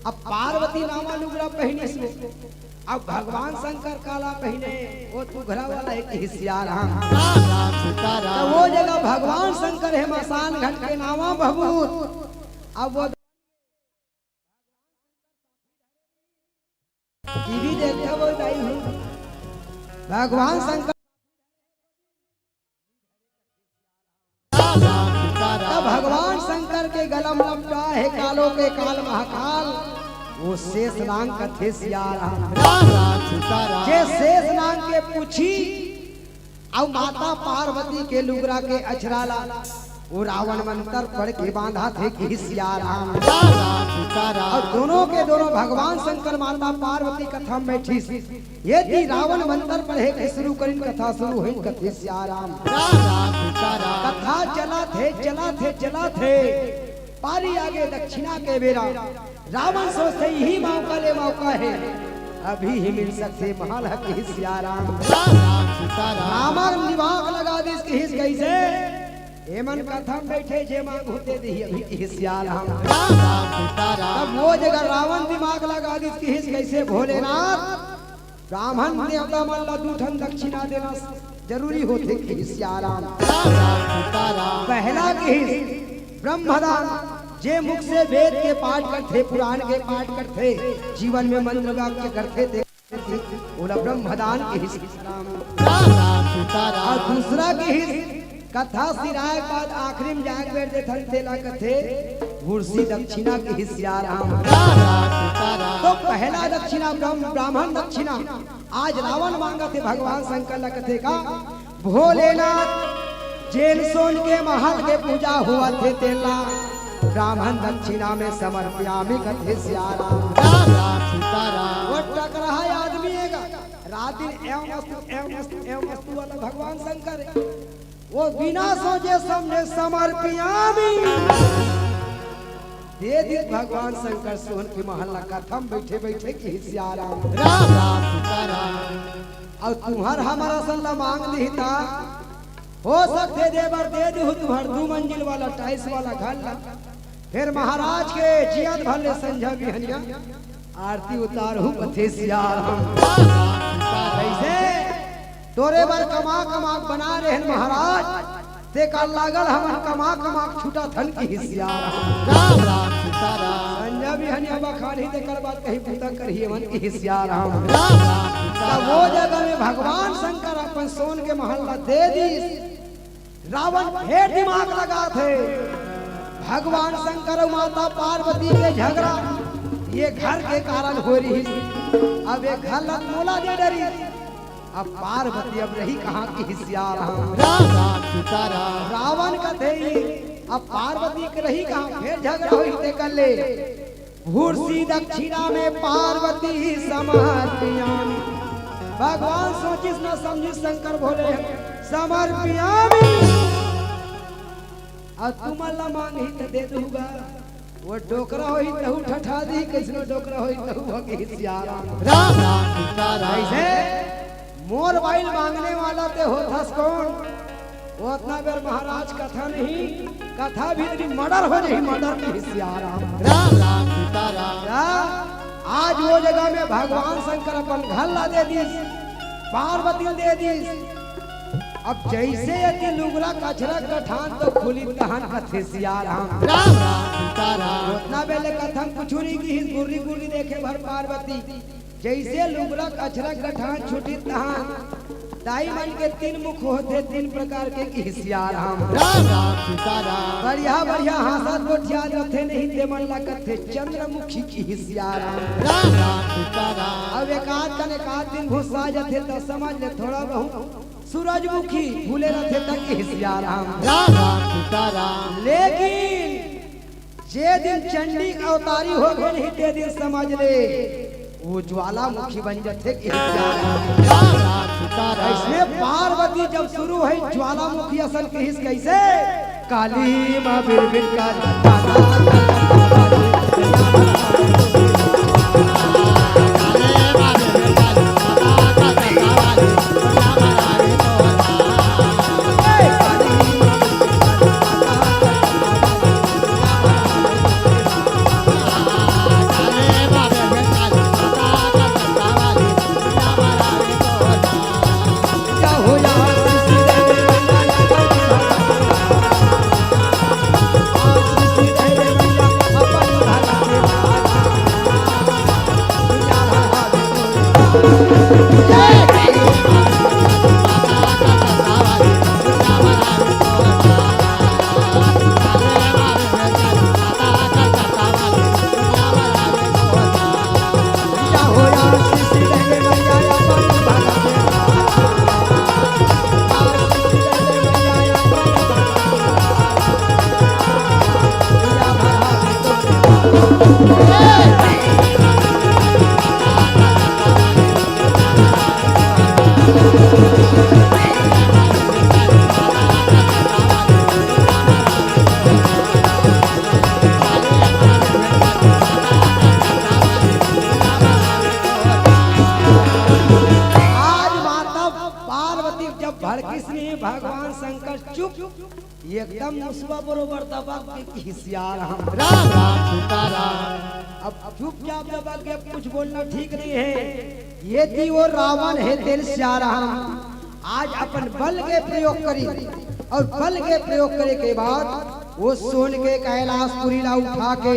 अब पार्वती नामा लुगरा पहिनिस वो। अब भगवान शंकर काला पहिने, वो तुघरा वाला एक हिसियार हम। राम राम सीताराम। तो वो जगह भगवान शंकर हे मसान घट के नावा भभूत। अब वो टीवी देखता वो दाई हूँ। भगवान शंकर राम राम सीताराम। तब भगवान शंकर के गला म लपटा हे कालो के काल महाकाल, वो शेष नांग कथे सिया राम। राम राम सीताराम। जे शेष नांग के पूछी अउ माता पार्वती के लुगरा के अचरा ला वो रावण मंतर पढ़ के बांधा थे कि सिया राम। राम राम सीताराम। अउ दोनों के दोनों भगवान शंकर माता पार्वती कथा म बैठी। ये ती रावण मंतर पढ़े के शुरू करिन, कथा शुरू होइस कथे सिया राम। राम राम सीताराम। कथा चला थे, चला थे, चला थे। पारी आगे दक्षिणा के बेरा। रावण सोचथे इही मौका ले मौका हे, अभी ही मिल सकथे महल ह किहिस सिया राम। राम राम सीताराम। रावण दिमाग लगा दिस किहिस कइसे? एमन कथा म बैठे जे मांगहूं ते दिही अभी किहिस सिया राम। राम राम सीताराम। तब वो जगह रावण दिमाग लगा दिस किहिस कइसे भोलेनाथ ब्राह्मण देवता मन ला दू ठन दक्षिणा देना जरूरी होथे किहिस सिया राम। राम राम सीताराम। पहला किहिस ब्रह्मदान, जे मुख से वेद के पाठ करथे, पुराण के पाठ करथे, जीवन में मंत्र वाक्य करथे ते ओला ब्रह्मदान किहिस सिया राम। राम राम सीताराम। अउ दूसरा किहिस कथा सिराय के बाद आखिरी म जाय के बेर देथन तेला कथे भूसी दक्षिणा किहिस सिया राम। राम राम सीताराम। तो पहला दक्षिणा ब्रह्म-, ब्राह्मण दक्षिणा आज रावण मांगथे भगवान शंकर ला कथे का भोलेनाथ जेन सोन के महल के पूजा होवथे तेला ब्राह्मण दक्षिणा में समर्पयामी कथे सिया राम। राम राम सीताराम। वो टकरहा आदमी हे गा, रात दिन एवं अस्तु, एवं अस्तु, एवं अस्तु वाला भगवान शंकर हे। वो बिना सोचे समझे समर्पयामी दे दिस भगवान शंकर सोन के महल ला कथा म बैठे बैठे किहिस सिया राम। राम राम सीताराम। अउ तुंहर हमर असन ला मांग लिही ता हो सकथे दे बर दे दिहूं तुंहर दू मंजिल वाला टाइल्स वाला घर ला। फेर महाराज के जियत भर ले संझा बिहनिया आरती उतारहूं कथे सिया राम। राम राम सीताराम। कइसे? तोरे बर कमा कमा के बना रहेन महाराज, तेकर लागल हमन कमा कमा के छुटत हन किहिस सिया राम। राम राम सीताराम। संझा बिहनिया बखानही तेकर बाद कहीं बूता करही हमन किहिस सिया राम। राम राम सीताराम। तब वो जगह में भगवान शंकर अपन सोन के महल ला दे दिस। रावण फेर दिमाग लगाथे। भगवान शंकर अउ माता पार्वती के झगड़ा ये घर के कारण हो रहिस। अब ये घर ला मोला दे डरिस। अब पार्वती अब रही कहाँ किहिस सिया राम। राम राम सीताराम। रावण कथे ही, अब पार्वती के रही कहाँ, फेर झगड़ा होही तेकर ले। भूसी दक्षिणा में पार्वती समर्पयामी। भगवान सोचिस न समझिस शंकर भोले समर्पयामी। अउ तुमन ला मांगही त दे दूंगा। वो डोकरा होही तहू ठठा दिही, कइसनो डोकरा होही तहू भगही सिया राम। राम राम सीताराम। कइसे? मोर बाइल मांगने वाला ते होथस कोन? ओतना बेर महाराज कथा नहीं, कथा भीतरी मर्डर हो जाही, मर्डर किहिस सिया राम। राम राम सीताराम। या, आज वो जगह में भगवान शंकर अपन घर ला दे दिस, पार्वती ला दे दिस। अब जइसे ये लुगरा कछरा गठान तो खुली तहन कथे सिया राम। राम राम सीताराम। ओतना बेर ले कथा म कुछु नहीं किहिस, गुर्री गुर्री देखे भर पार्वती। जइसे लुगरा कछरा गठान छुटिस तहान दाई मन के तीन मुख होथे, तीन प्रकार के किहिस सिया राम। राम राम सीताराम। बढ़िया बढ़िया हाँसत गोठियात रथे नहीं ते मन ला कथे चंद्रमुखी किहिस सिया राम। राम राम सीताराम। अब एकाध कन एकाध दिन भुस्सा जथे त समझ ले थोड़ा बहुत सूरजमुखी फूले रथे त किहिस सिया राम। राम राम सीताराम। लेकिन जे दिन चंडी के अवतारी हो गे नहीं ते दिन समझ ले वो ज्वालामुखी बन जथे किहिस सिया राम। राम राम सीताराम। अइसने पार्वती जब शुरू होइस ज्वालामुखी असन किहिस कइसे? काली माँ बिरबिट का आज माता पार्वती जब भड़किस नहीं, भगवान शंकर चुप, एकदम मुसवा बरोबर दबा के कि सियाराम। राम राम सीताराम। अब चुपचाप दबा के, अब कुछ बोलना ठीक नहीं है। ये थी वो रावण हे तेन सियाराम। आज अपन बल के प्रयोग करी और बल के प्रयोग करे के बाद वो सोन के कैलाशपुरी ला उठा के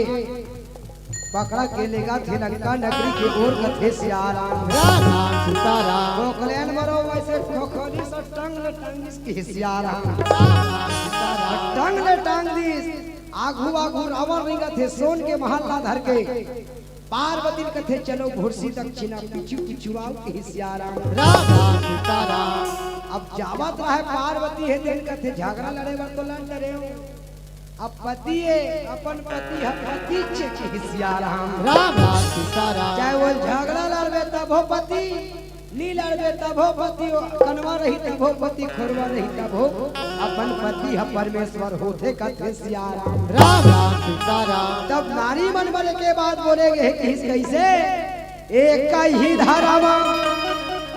पकड़ा के लेगा थे लंका नगरी के ओर कथे सियाराम। राम राम सीताराम। खोखलेन मरो वैसे खोखली से टंग ले टंगिस कि सियाराम। राम राम सीताराम। टंग ले टांग दिस। आघू आघू रावण रिंगत हे सोन के महल ला धर के। पार्वती कथे चलो भुरसी दक्षिणा पीछू पीछू आओ कि सियाराम। राम राम सीताराम। अब जावत रहे पार्वती हे तेन कथे झगड़ा लड़े बर तो लड़ डरे हो। अब पति हे, अपन पति ह पति चे कि सियाराम। राम राम सीताराम। चाहे वो झगड़ा लड़बे तभो पति, नी लड़बे तभो पति, वो कनवा रही तभो पति, खोरवा रही तभो अपन पति ह परमेश्वर होथे कथे सियाराम। राम राम सीताराम। तब नारी मन बल के बाद बोले गे हे कि कैसे? एक ही धर्म,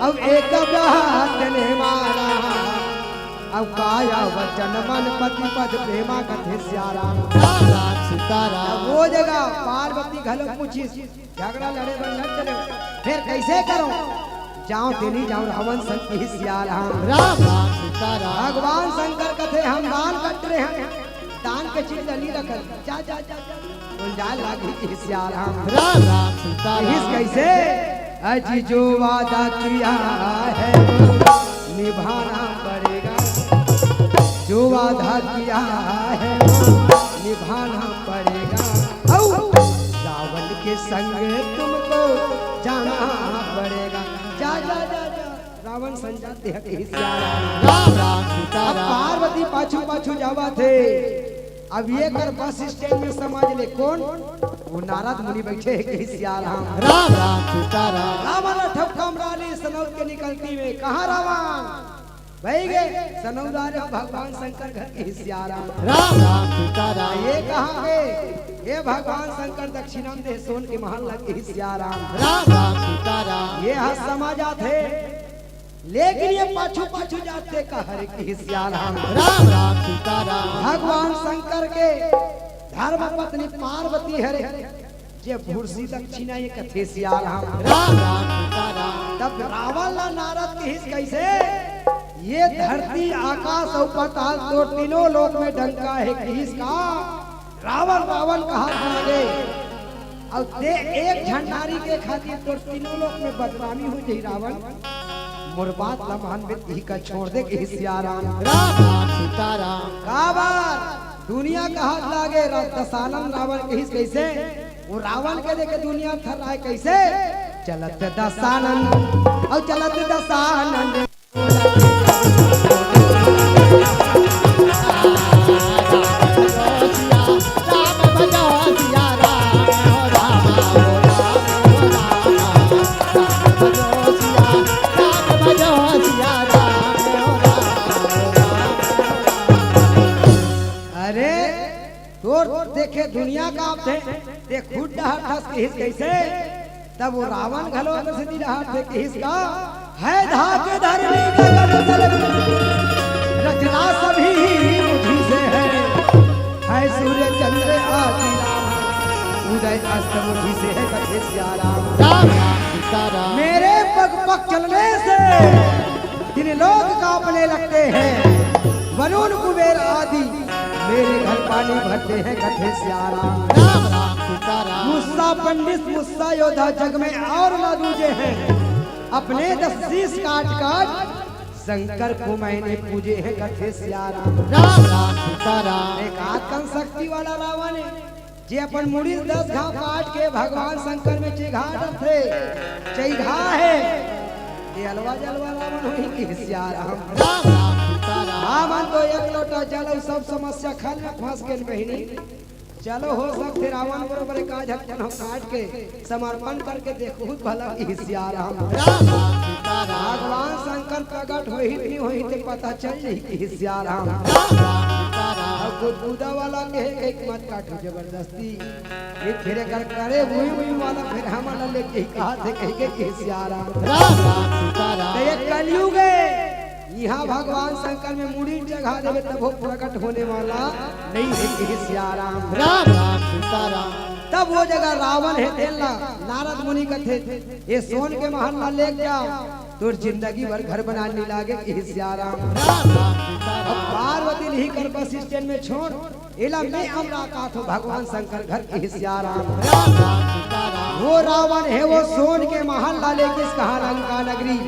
अब एक ब्रत ने मारा, अब काया वचन मन पति पद प्रेमा कथे सियाराम। राम राम सीताराम। अब वो जगह पार्वती घलो पूछिस, झगड़ा लड़े बर लड़ चले हो, फिर कैसे करो? जाओ तेनी जाओ रावण संग कि सियाराम। राम राम सीताराम। भगवान शंकर कथे हम दान कट रहे हैं, दान के चीज नहीं रखल। जा, जा, जा, जा। गुंजाल लागी कि सियाराम। राम राम सीताराम। इस कैसे? अजी जो वादा किया है वो निभाना पड़ेगा। जो वादा किया है वो निभाना पड़ेगा। औ! रावण के संग तुमको जाना पड़ेगा। जा, जा, जा, जा। रावण संग जाथे कि सियाराम। राम राम अब सीताराम। पार्वती पाछू पाछू जावत हे। अब ये कर बस स्टैंड में समझ ले कौन? वो नारद मुनि बैठे हे कि सियाराम। राम राम सीताराम। रावण ठपका मार ली सनौद के निकलती में। कहाँ रावण? भाई गे सनौद आ रहे हो भगवान शंकर घर कि सियाराम। राम राम सीताराम। ये कहाँ हे? ये भगवान शंकर दक्षिणा में दे सोन के महल लग कि सियाराम। राम राम सीताराम। ये हर समाज आथे। लेकिन ये पाछू पाछू जाथे का हरे कि सियाराम। राम राम सीताराम। भगवान शंकर के धर्म पत्नी पार्वती हरे, जे भुरसी दक्षिणा ये कथे सियाराम। राम राम सीताराम। तब रावण ला नारद किहिस कैसे? ये धरती आकाश अउ पाताल तोर तीनों लोक में डंका हे किहिस का? रावण रावण कहा भागे। अउ ते एक झन नारी के खातिर तोर तीनों लोक में बदनामी हो जाही रावण। मोर बात ल मान बे, तिही का छोड़ दे किहिस सियाराम। राम राम सीताराम। काबर दुनिया कहत लागे रा-, दशानन रावण किहिस कैसे? वो रावण के देखे दुनिया थर्राए कैसे? चलत दशानन, अउ चलत दशानन। अरे तोर देखे दुनिया कांपथे, ते खुद डहरथस किहिस कैसे? तब वो रावण घलो ओकर सेती डहरथे किहिस का? है धाके धरनी गगन तल, रचना सभी मुझी से है, है सूर्य चंद्र आदि राम, उदय अस्त मुझी से है कथे सियाराम। राम राम सीताराम। मेरे पग पग चलने से तीन लोक कांपने लगते हैं, वरुण कुबेर आदि मेरे घर पानी भरते हैं कथे सियाराम। राम राम सीताराम। मुस्सा पंडित मुस्सा योद्धा जग में और ना दूजे हैं, अपने दस शीश काट काट शंकर को मैंने पूजे हैं कथे सियाराम। राम राम सीताराम। एक आतन शक्ति वाला रावण हे, जे अपन मुड़ी ल दस घांव काट के भगवान शंकर में चिघा डरथे, चिघा हे। ये अलवा जलवा रावण होही कि सियाराम। राम राम सीताराम। हमन तो एक लोटा जल अउ सब समस्या खल में फंस गेन बहिनी। चलो, हो सकथे रावण बरोबर एक आध झन काट के समर्पण करके देखहू भला कि सियाराम। राम राम सीताराम। भगवान शंकर प्रगट होही कि नहीं होही ते पता चल जाही कि सियाराम। राम राम सीताराम। अउ गुदगुदा वाला कहे कि मत काटो जबरदस्ती, ये फिर एकर करे उई उई वाला फिर हमन ला लेके कहा थे कहिके कि सियाराम। राम राम सीताराम। तो ये कलयुग हे, इहाँ भगवान शंकर में मुड़ी चढ़ा देवे तभो प्रगट होने वाला नहीं हे कि सियाराम। राम राम सीताराम। तब वो जगह रावण हे तेन ला नारद मुनि कथे, ये सोन के महल ला लेके जा, तोर जिंदगी भर घर बनाए नहीं लागे कि सियाराम। राम राम सीताराम। अब पार्वती नहीं कर बस स्टैंड में छोड़, एला मैं अमरा काथो भगवान शंकर घर कि सियाराम। राम राम सीताराम। वो रावण हे वो सोन के महल ला लेगिस कहाँ लंका नगरी।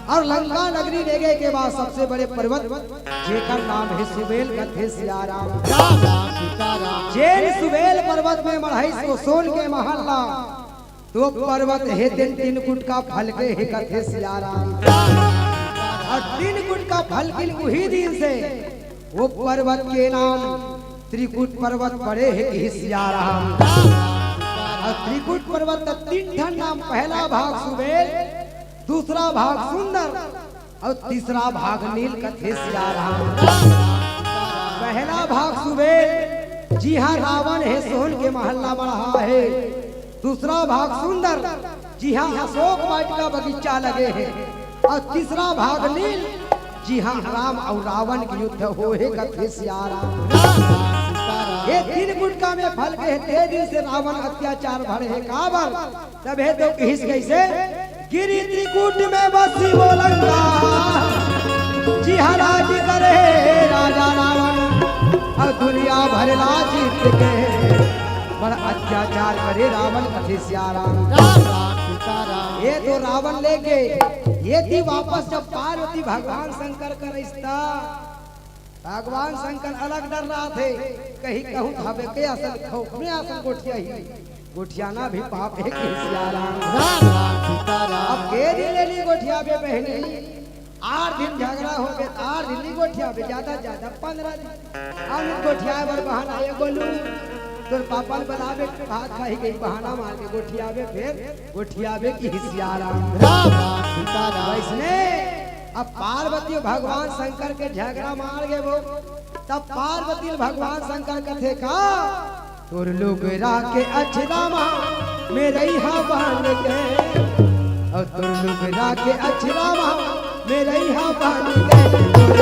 अउ लंका नगरी ले गे के बाद सबसे बड़े पर्वत जेकर नाम हे सुमेल कथे सियाराम। राम राम सीताराम। जेन सुमेल पर्वत में मढ़ाइस वो सोन के महल ला, तो पर्वत हे तेन तीन गुट का फल के हे कथे सियाराम। अउ तीन गुट का फल के उही दिन से वो पर्वत के नाम त्रिकुट पर्वत पड़े हे कि सियाराम। अउ त्रिकुट पर्वत का तीन ठन नाम, पहला भाग सुमेल, दूसरा भाग सुंदर अउ तीसरा भाग नील कथे सियाराम। पहला भाग सुमेल, जिहाँ रावण हे सोन के महल ला मढ़ा हे। दूसरा भाग सुंदर, जिहाँ अशोक वाटिका बगीचा लगे हे। अउ तीसरा भाग नील, जिहाँ राम अउ रावण के युद्ध होहे कथे सियाराम। ये तीन गुट का में फल के हे, ते दिन से रावण अत्याचार बढ़े हे। काबर? तभे तो किहिस कइसे, गिरि त्रिकूट में बसी वो लंका, जिहाँ राज करे राजा रावण, अउ दुनिया भर ला जीत के, बड़ अत्याचार करे रावण कथे सियाराम। राम राम सीताराम। ये तो रावण लेगे, ये थी वापस जब पार्वती भगवान शंकर करिस ता, भगवान शंकर अलग डर रहा थे, कहीं कहूँ धाबे के असन खोपने असन गोठिया ही, गोठियाना भी पाप हे कि सियाराम। राम राम सीताराम। अब के दिन ले ली गोठिया बे बहनी, आठ दिन झगड़ा हो गए, आठ दिन नहीं गोठिया बे, ज्यादा ज्यादा पंद्रह दिन। अब नहीं गोठिया बर बहाना, ये बोलू, तोर पापा ने बना बे, भात खाही गई, बहाना मार के गोठिया बे, फिर गोठिया बे कि सियाराम। राम राम सीताराम। वैसने अब पार्वती भगवान शंकर के झगड़ा मार गे वो, तब पार्वती भगवान शंकर कथे का, तोर लुगरा के अछरा मा मेरे हा बांध के, अउ तोर लुगरा के अछरा मा मेरे हा बांध के, तोर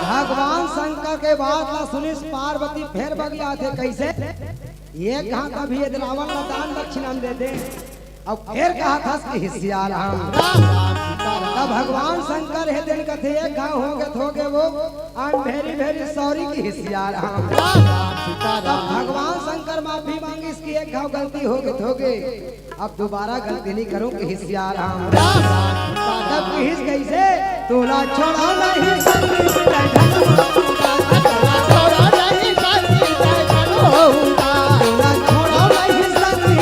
भगवान शंकर के बात ला सुनिस पार्वती फेर बगिया थे कइसे, एक घांव अभी ये रावण ला दान दक्षिणा दे दे। अब फेर कहा थस कि सियाराम। तब भगवान शंकर हे दिन कथे एक घांव हो गए होगे वो, I'm very very sorry कि सियाराम। तब भगवान शंकर माफी मांगिस कि एक घांव गलती हो गए होगे, अब दोबारा गलती नहीं करूं कि सियाराम। तब किहिस कइसे, तोला छोड़ा नहीं सकती, तोला छोड़ा नहीं सकती, तोला छोड़ा नहीं सकती,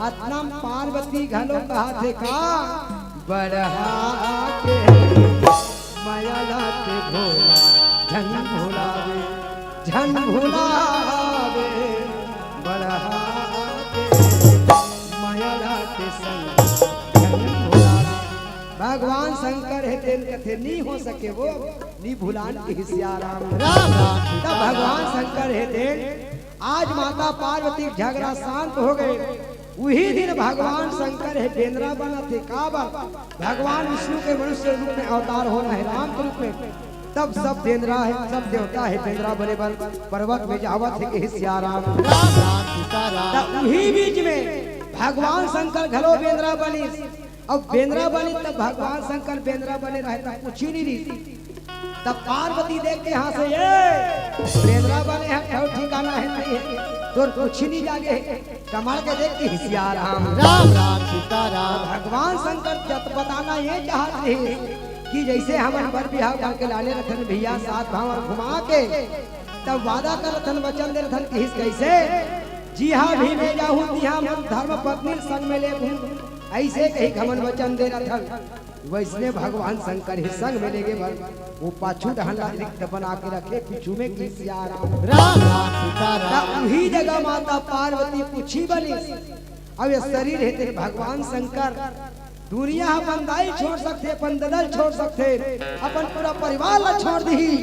अतना पार्वती घलो कहा थे का, बढ़ा के मया लाते भोला, झन भुलावे, झन भुलावे, बढ़ा के मया लाते संग, झन भुलावे। भगवान शंकर हे तेन कथे, "नी हो सके वो, नी भुलान," कहिस सियाराम। राम राम तब सीताराम। भगवान शंकर हे तेन, आज माता पार्वती के झगड़ा शांत हो गए। उही दिन भगवान शंकर हे बेंदरा बनत हे। काबर? भगवान विष्णु के मनुष्य रूप में अवतार होना हे, राम के रूप में। तब सब बेंदरा हे, सब देवता हे बेंदरा बने बर पर्वत में जावत हे, कहिस सियाराम। राम राम सीताराम। तब उही बीच में भगवान शंकर घलो बेंदरा बनिस। अब बेंदरा बनिस तब भगवान शंकर बेंदरा बने रहे तब पूछी नहीं रही। तब पार्वती देख के हाँसे, "ए, बेंदरा बने हे, ठौर ठिकाना हे नहीं हे, तोर पूछी नहीं जागे हे, कमर के देख," कहिस सियाराम। राम राम सीताराम। भगवान शंकर जत बताना ये चाहत रहे कि जैसे हमन बर बिहाव करके लाने रथन भैया सात भांवर घुमा के, तब वादा कर रथन, वचन दे रथन, कहिस कैसे, "जिहाँ भी मैं जाहूँ तिहाँ मोर धर्म पत्नी संग में लेहूँ," ऐसे कहिके हमन वचन दे रथन। वैसने भगवान शंकर हे संग में लेगे बर वो पाछू डहन ला रिक्त बना के रखे, पीछू में कहिस सियाराम। राम राम सीताराम। त उही जगह माता पार्वती पूछी बनिस। अब ये शरीर हे तेन भगवान शंकर, दुनिया ह अपन दाई छोड़ सकथे, अपन ददा ल छोड़ सकथे, अपन पूरा परिवार ला छोड़ दिही,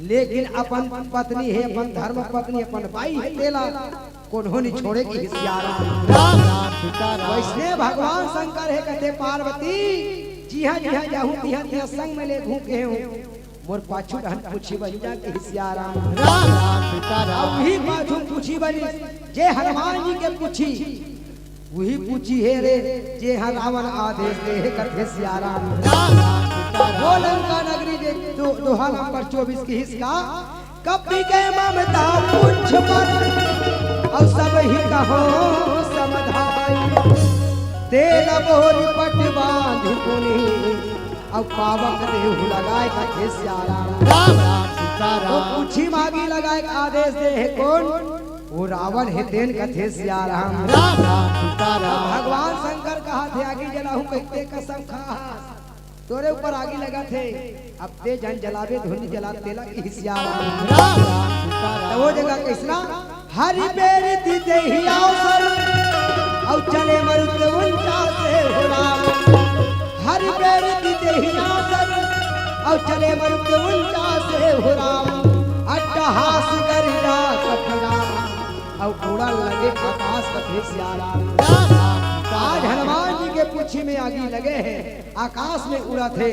लेकिन अपन पत्नी हे, अपन धर्म पत्नी, अपन बाई हे, तेला कोनो नी छोड़े, कहिस सियाराम। राम राम सीताराम। वैसने भगवान शंकर हे कथे, "पार्वती, जिहाँ जिहाँ जाहूँ तिहाँ तिहाँ संग में लेगहूँ कहे हूँ, मोर पाछू डहन पूछी बन जा," कहिस सियाराम। राम राम सीताराम। अब उही पाछू पूछी बनिस, जे हनुमान जी के पूछी, उही पूछी हे रे, जे हा रावण आदेश दे हे, कथे सियाराम। राम राम सीताराम। वो लंका नगरी दे दो, दोहा नंबर चौबीस कहिस का, "कपि के ममता पुंछ पर, अउ सब ही कहो समधाई। तेल बोरि पट बाँधि पुनि, अउ पावक देहु लगाए," कथे सियाराम। राम राम सीताराम। वो पूछी म आगी लगाए के आदेश दे हे कोन? वो रावण हे तेन, कथे सियाराम। राम राम सीताराम। भगवान शंकर कहत हे, "आगी जलाहूँ कहिके कसम खा, तोरे ऊपर आगी लगत हे, अब ते झन जलाबे, धुन जला तेला," कहिस सियाराम। राम राम सीताराम। त वो जगह कइसना, "हरि बेरि दिहि तेहि अवसर, अउ चले मरुत उनचासे हो राम। हरि बेरि दिहि तेहि अवसर, अउ चले मरुत उनचासे हो राम। अट्टहास गरजा कपि राम, अउ उड़न लगे आकाश," कथे सियाराम। राम राम सीताराम। आज हनुमान जी के पूछी में आगी लगे हे, आकाश में उड़त हे।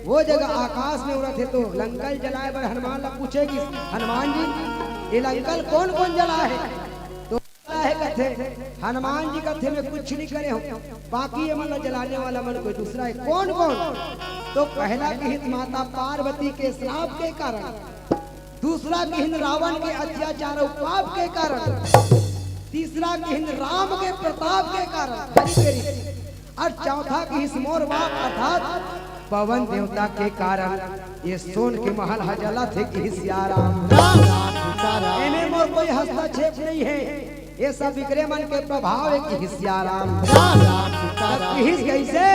वो जगह आकाश में उड़त हे तो लंका ल जलाए बर हनुमान ला पूछे गिस, "हनुमान जी, ये लंका ल कोन कोन जलाए हे?" तो जलाए हे कथे, हनुमान जी कथे, "मैं कुछ नहीं करे हूँ, बाकी ये मन ला जलाने वाला मन कोई दूसरा हे।" "कोन कोन?" तो पहला कहिस माता पार्वती के श्राप के कारण, दूसरा कहिन रावण के अत्याचार अउ पाप के कारण, तीसरा कहिन राम के प्रताप के कारण, हरि के रीति, अउ चौथा कहिस मोर बाप अर्थात पवन देवता के कारण ये सोन के महल ह जलत हे, कहिस सियाराम। राम राम सीताराम। एमे मोर कोई हस्तक्षेप नहीं हे, ये सब विग्रह मन के प्रभाव हे, कहिस सियाराम। राम राम सीताराम। कहिस कइसे?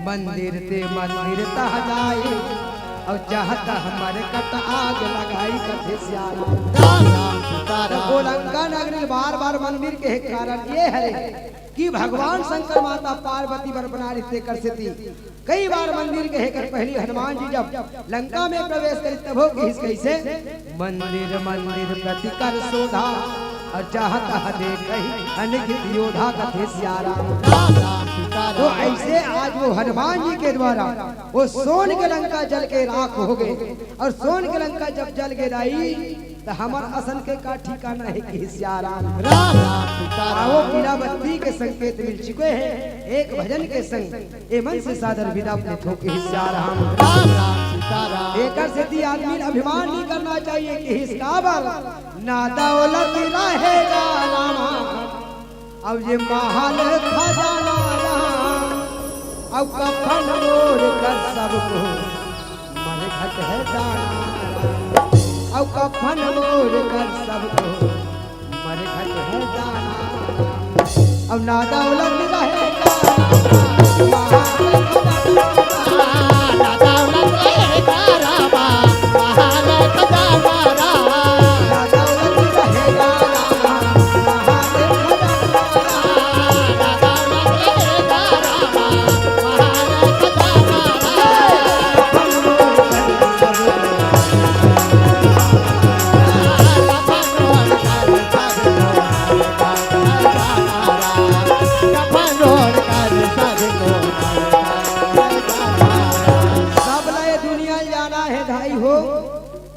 "मंदिर ते मंदिर तह जाई, अउ जहाँ तह मरकट आग लगाई," कथे सियाराम। राम राम सीताराम। तो लंका नगरी बार बार मंदिर के कारण ये हरे कि भगवान शंकर माता पार्वती बर बना रिहिस तेकर सेती कई बार मंदिर के हेकर पहली हनुमान जी जब लंका में प्रवेश करिस तभो कहिस कइसे, "मंदिर मंदिर प्रति कर शोधा, अउ जहाँ तहाँ देखहि अनगिनत योधा," कथे सियाराम। राम राम सीताराम। तो ऐसे आज वो हनुमान जी के द्वारा वो सोन के लंका जल के राख हो गे, अउ सोन के लंका जब जल गे दाई, त हमर असन के का ठिकाना हे, कहिस सियाराम। राम राम सीताराम। आवो पीला बत्ती के संकेत मिल चुके हे, एक भजन के संग एमन से सादर विदा अपने थों, कहिस सियाराम। राम राम सीताराम। एकर सेती आदमी ल अभिमान नहीं करना चाहिए, कहिस काबर, "ना दौलत रहेगा रामा, अउ ये महल खजाना राम, अउ कफन ओढ़ कर सबको मरघट है जाना राम, अउ कफन ओढ़ कर सबको मरघट है जाना राम, अउ ना दौलत रहेगा राम, ना दौलत रहेगा राम, महल खजाना राम, ना दौलत रहेगा राम, महल खजाना राम, ना दौलत रहेगा राम, महल खजाना हो।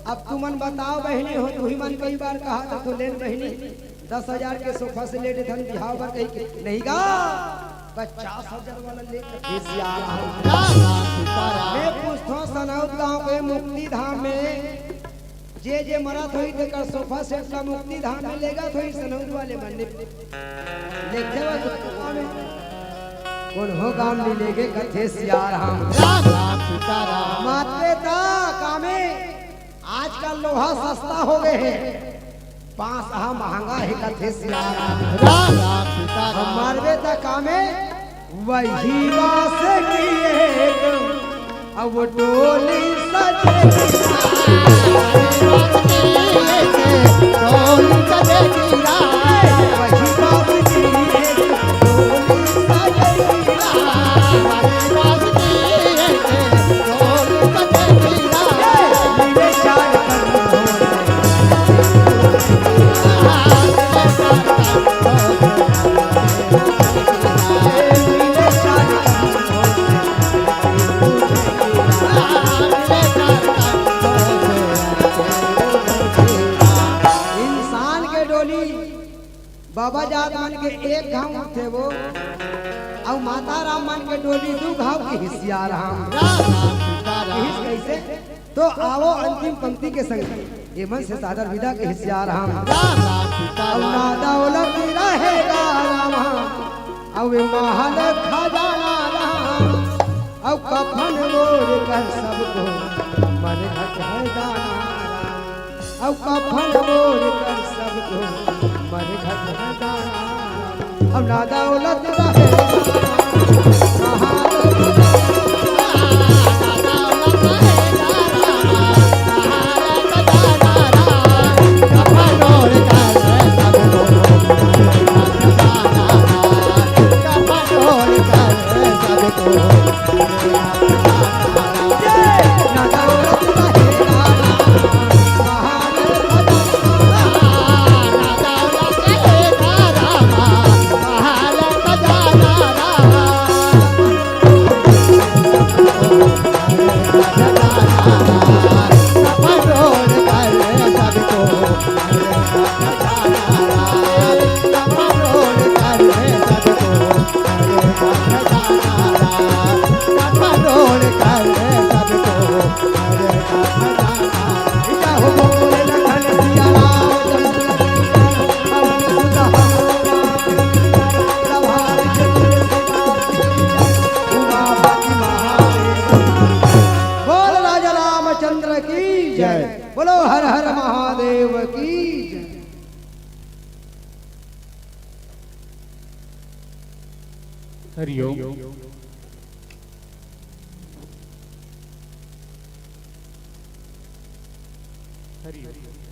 अब तुमन बताव बहिनी हो, तुही मन कई बार कहा था तो लेन बहिनी, दस हजार के सोफा सेट देथन बिहाव बर कहिके, नहीं गा, पचास हजार वाला ले कथे सियाराम। राम राम सीताराम। मैं पूछथों सनौद गांव के मुक्ति धाम में जे जे मरत होही तेकर सोफा सेट ला मुक्ति धाम में लेगत होही सनौद वाले मन ने। लेगथे वा तो गाँव में। कोनो गाँव नइ लेगे कथे सियाराम। राम राम सीताराम। मातरे ता कामे, आजकल लोहा सस्ता हो गए हे, बांस हा महंगा हे कथे सियाराम। राम राम सीताराम। हम मरबे ता कामे, वही बांस की एक, अब वो डोली सजेगी। वही बांस की एक डोली सजेगी। इंसान के डोली बाबा जात मन के एक घाव उठथे वो, अउ माता राम मन के डोली दू घाव के हिसियार हम। राम राम सीताराम। कहिस कइसे? तो आवो अंतिम पंक्ति के संग, ये मन से सादर विदा के हिसियार हम। राम राम सीताराम। अउ ना दौलत रहेगा रामा, अउ ये महल खजाना राम, अउ कफन ओढ़ कर सबको मरघट है जाना राम। अउ कफन ओढ़ कर सबको मरघट में डाला। अब ना दौलत रहे, बोल राजा रामचंद्र की जय। जय। बोलो हर हर महादेव की जय। हरिओम। हरिओम।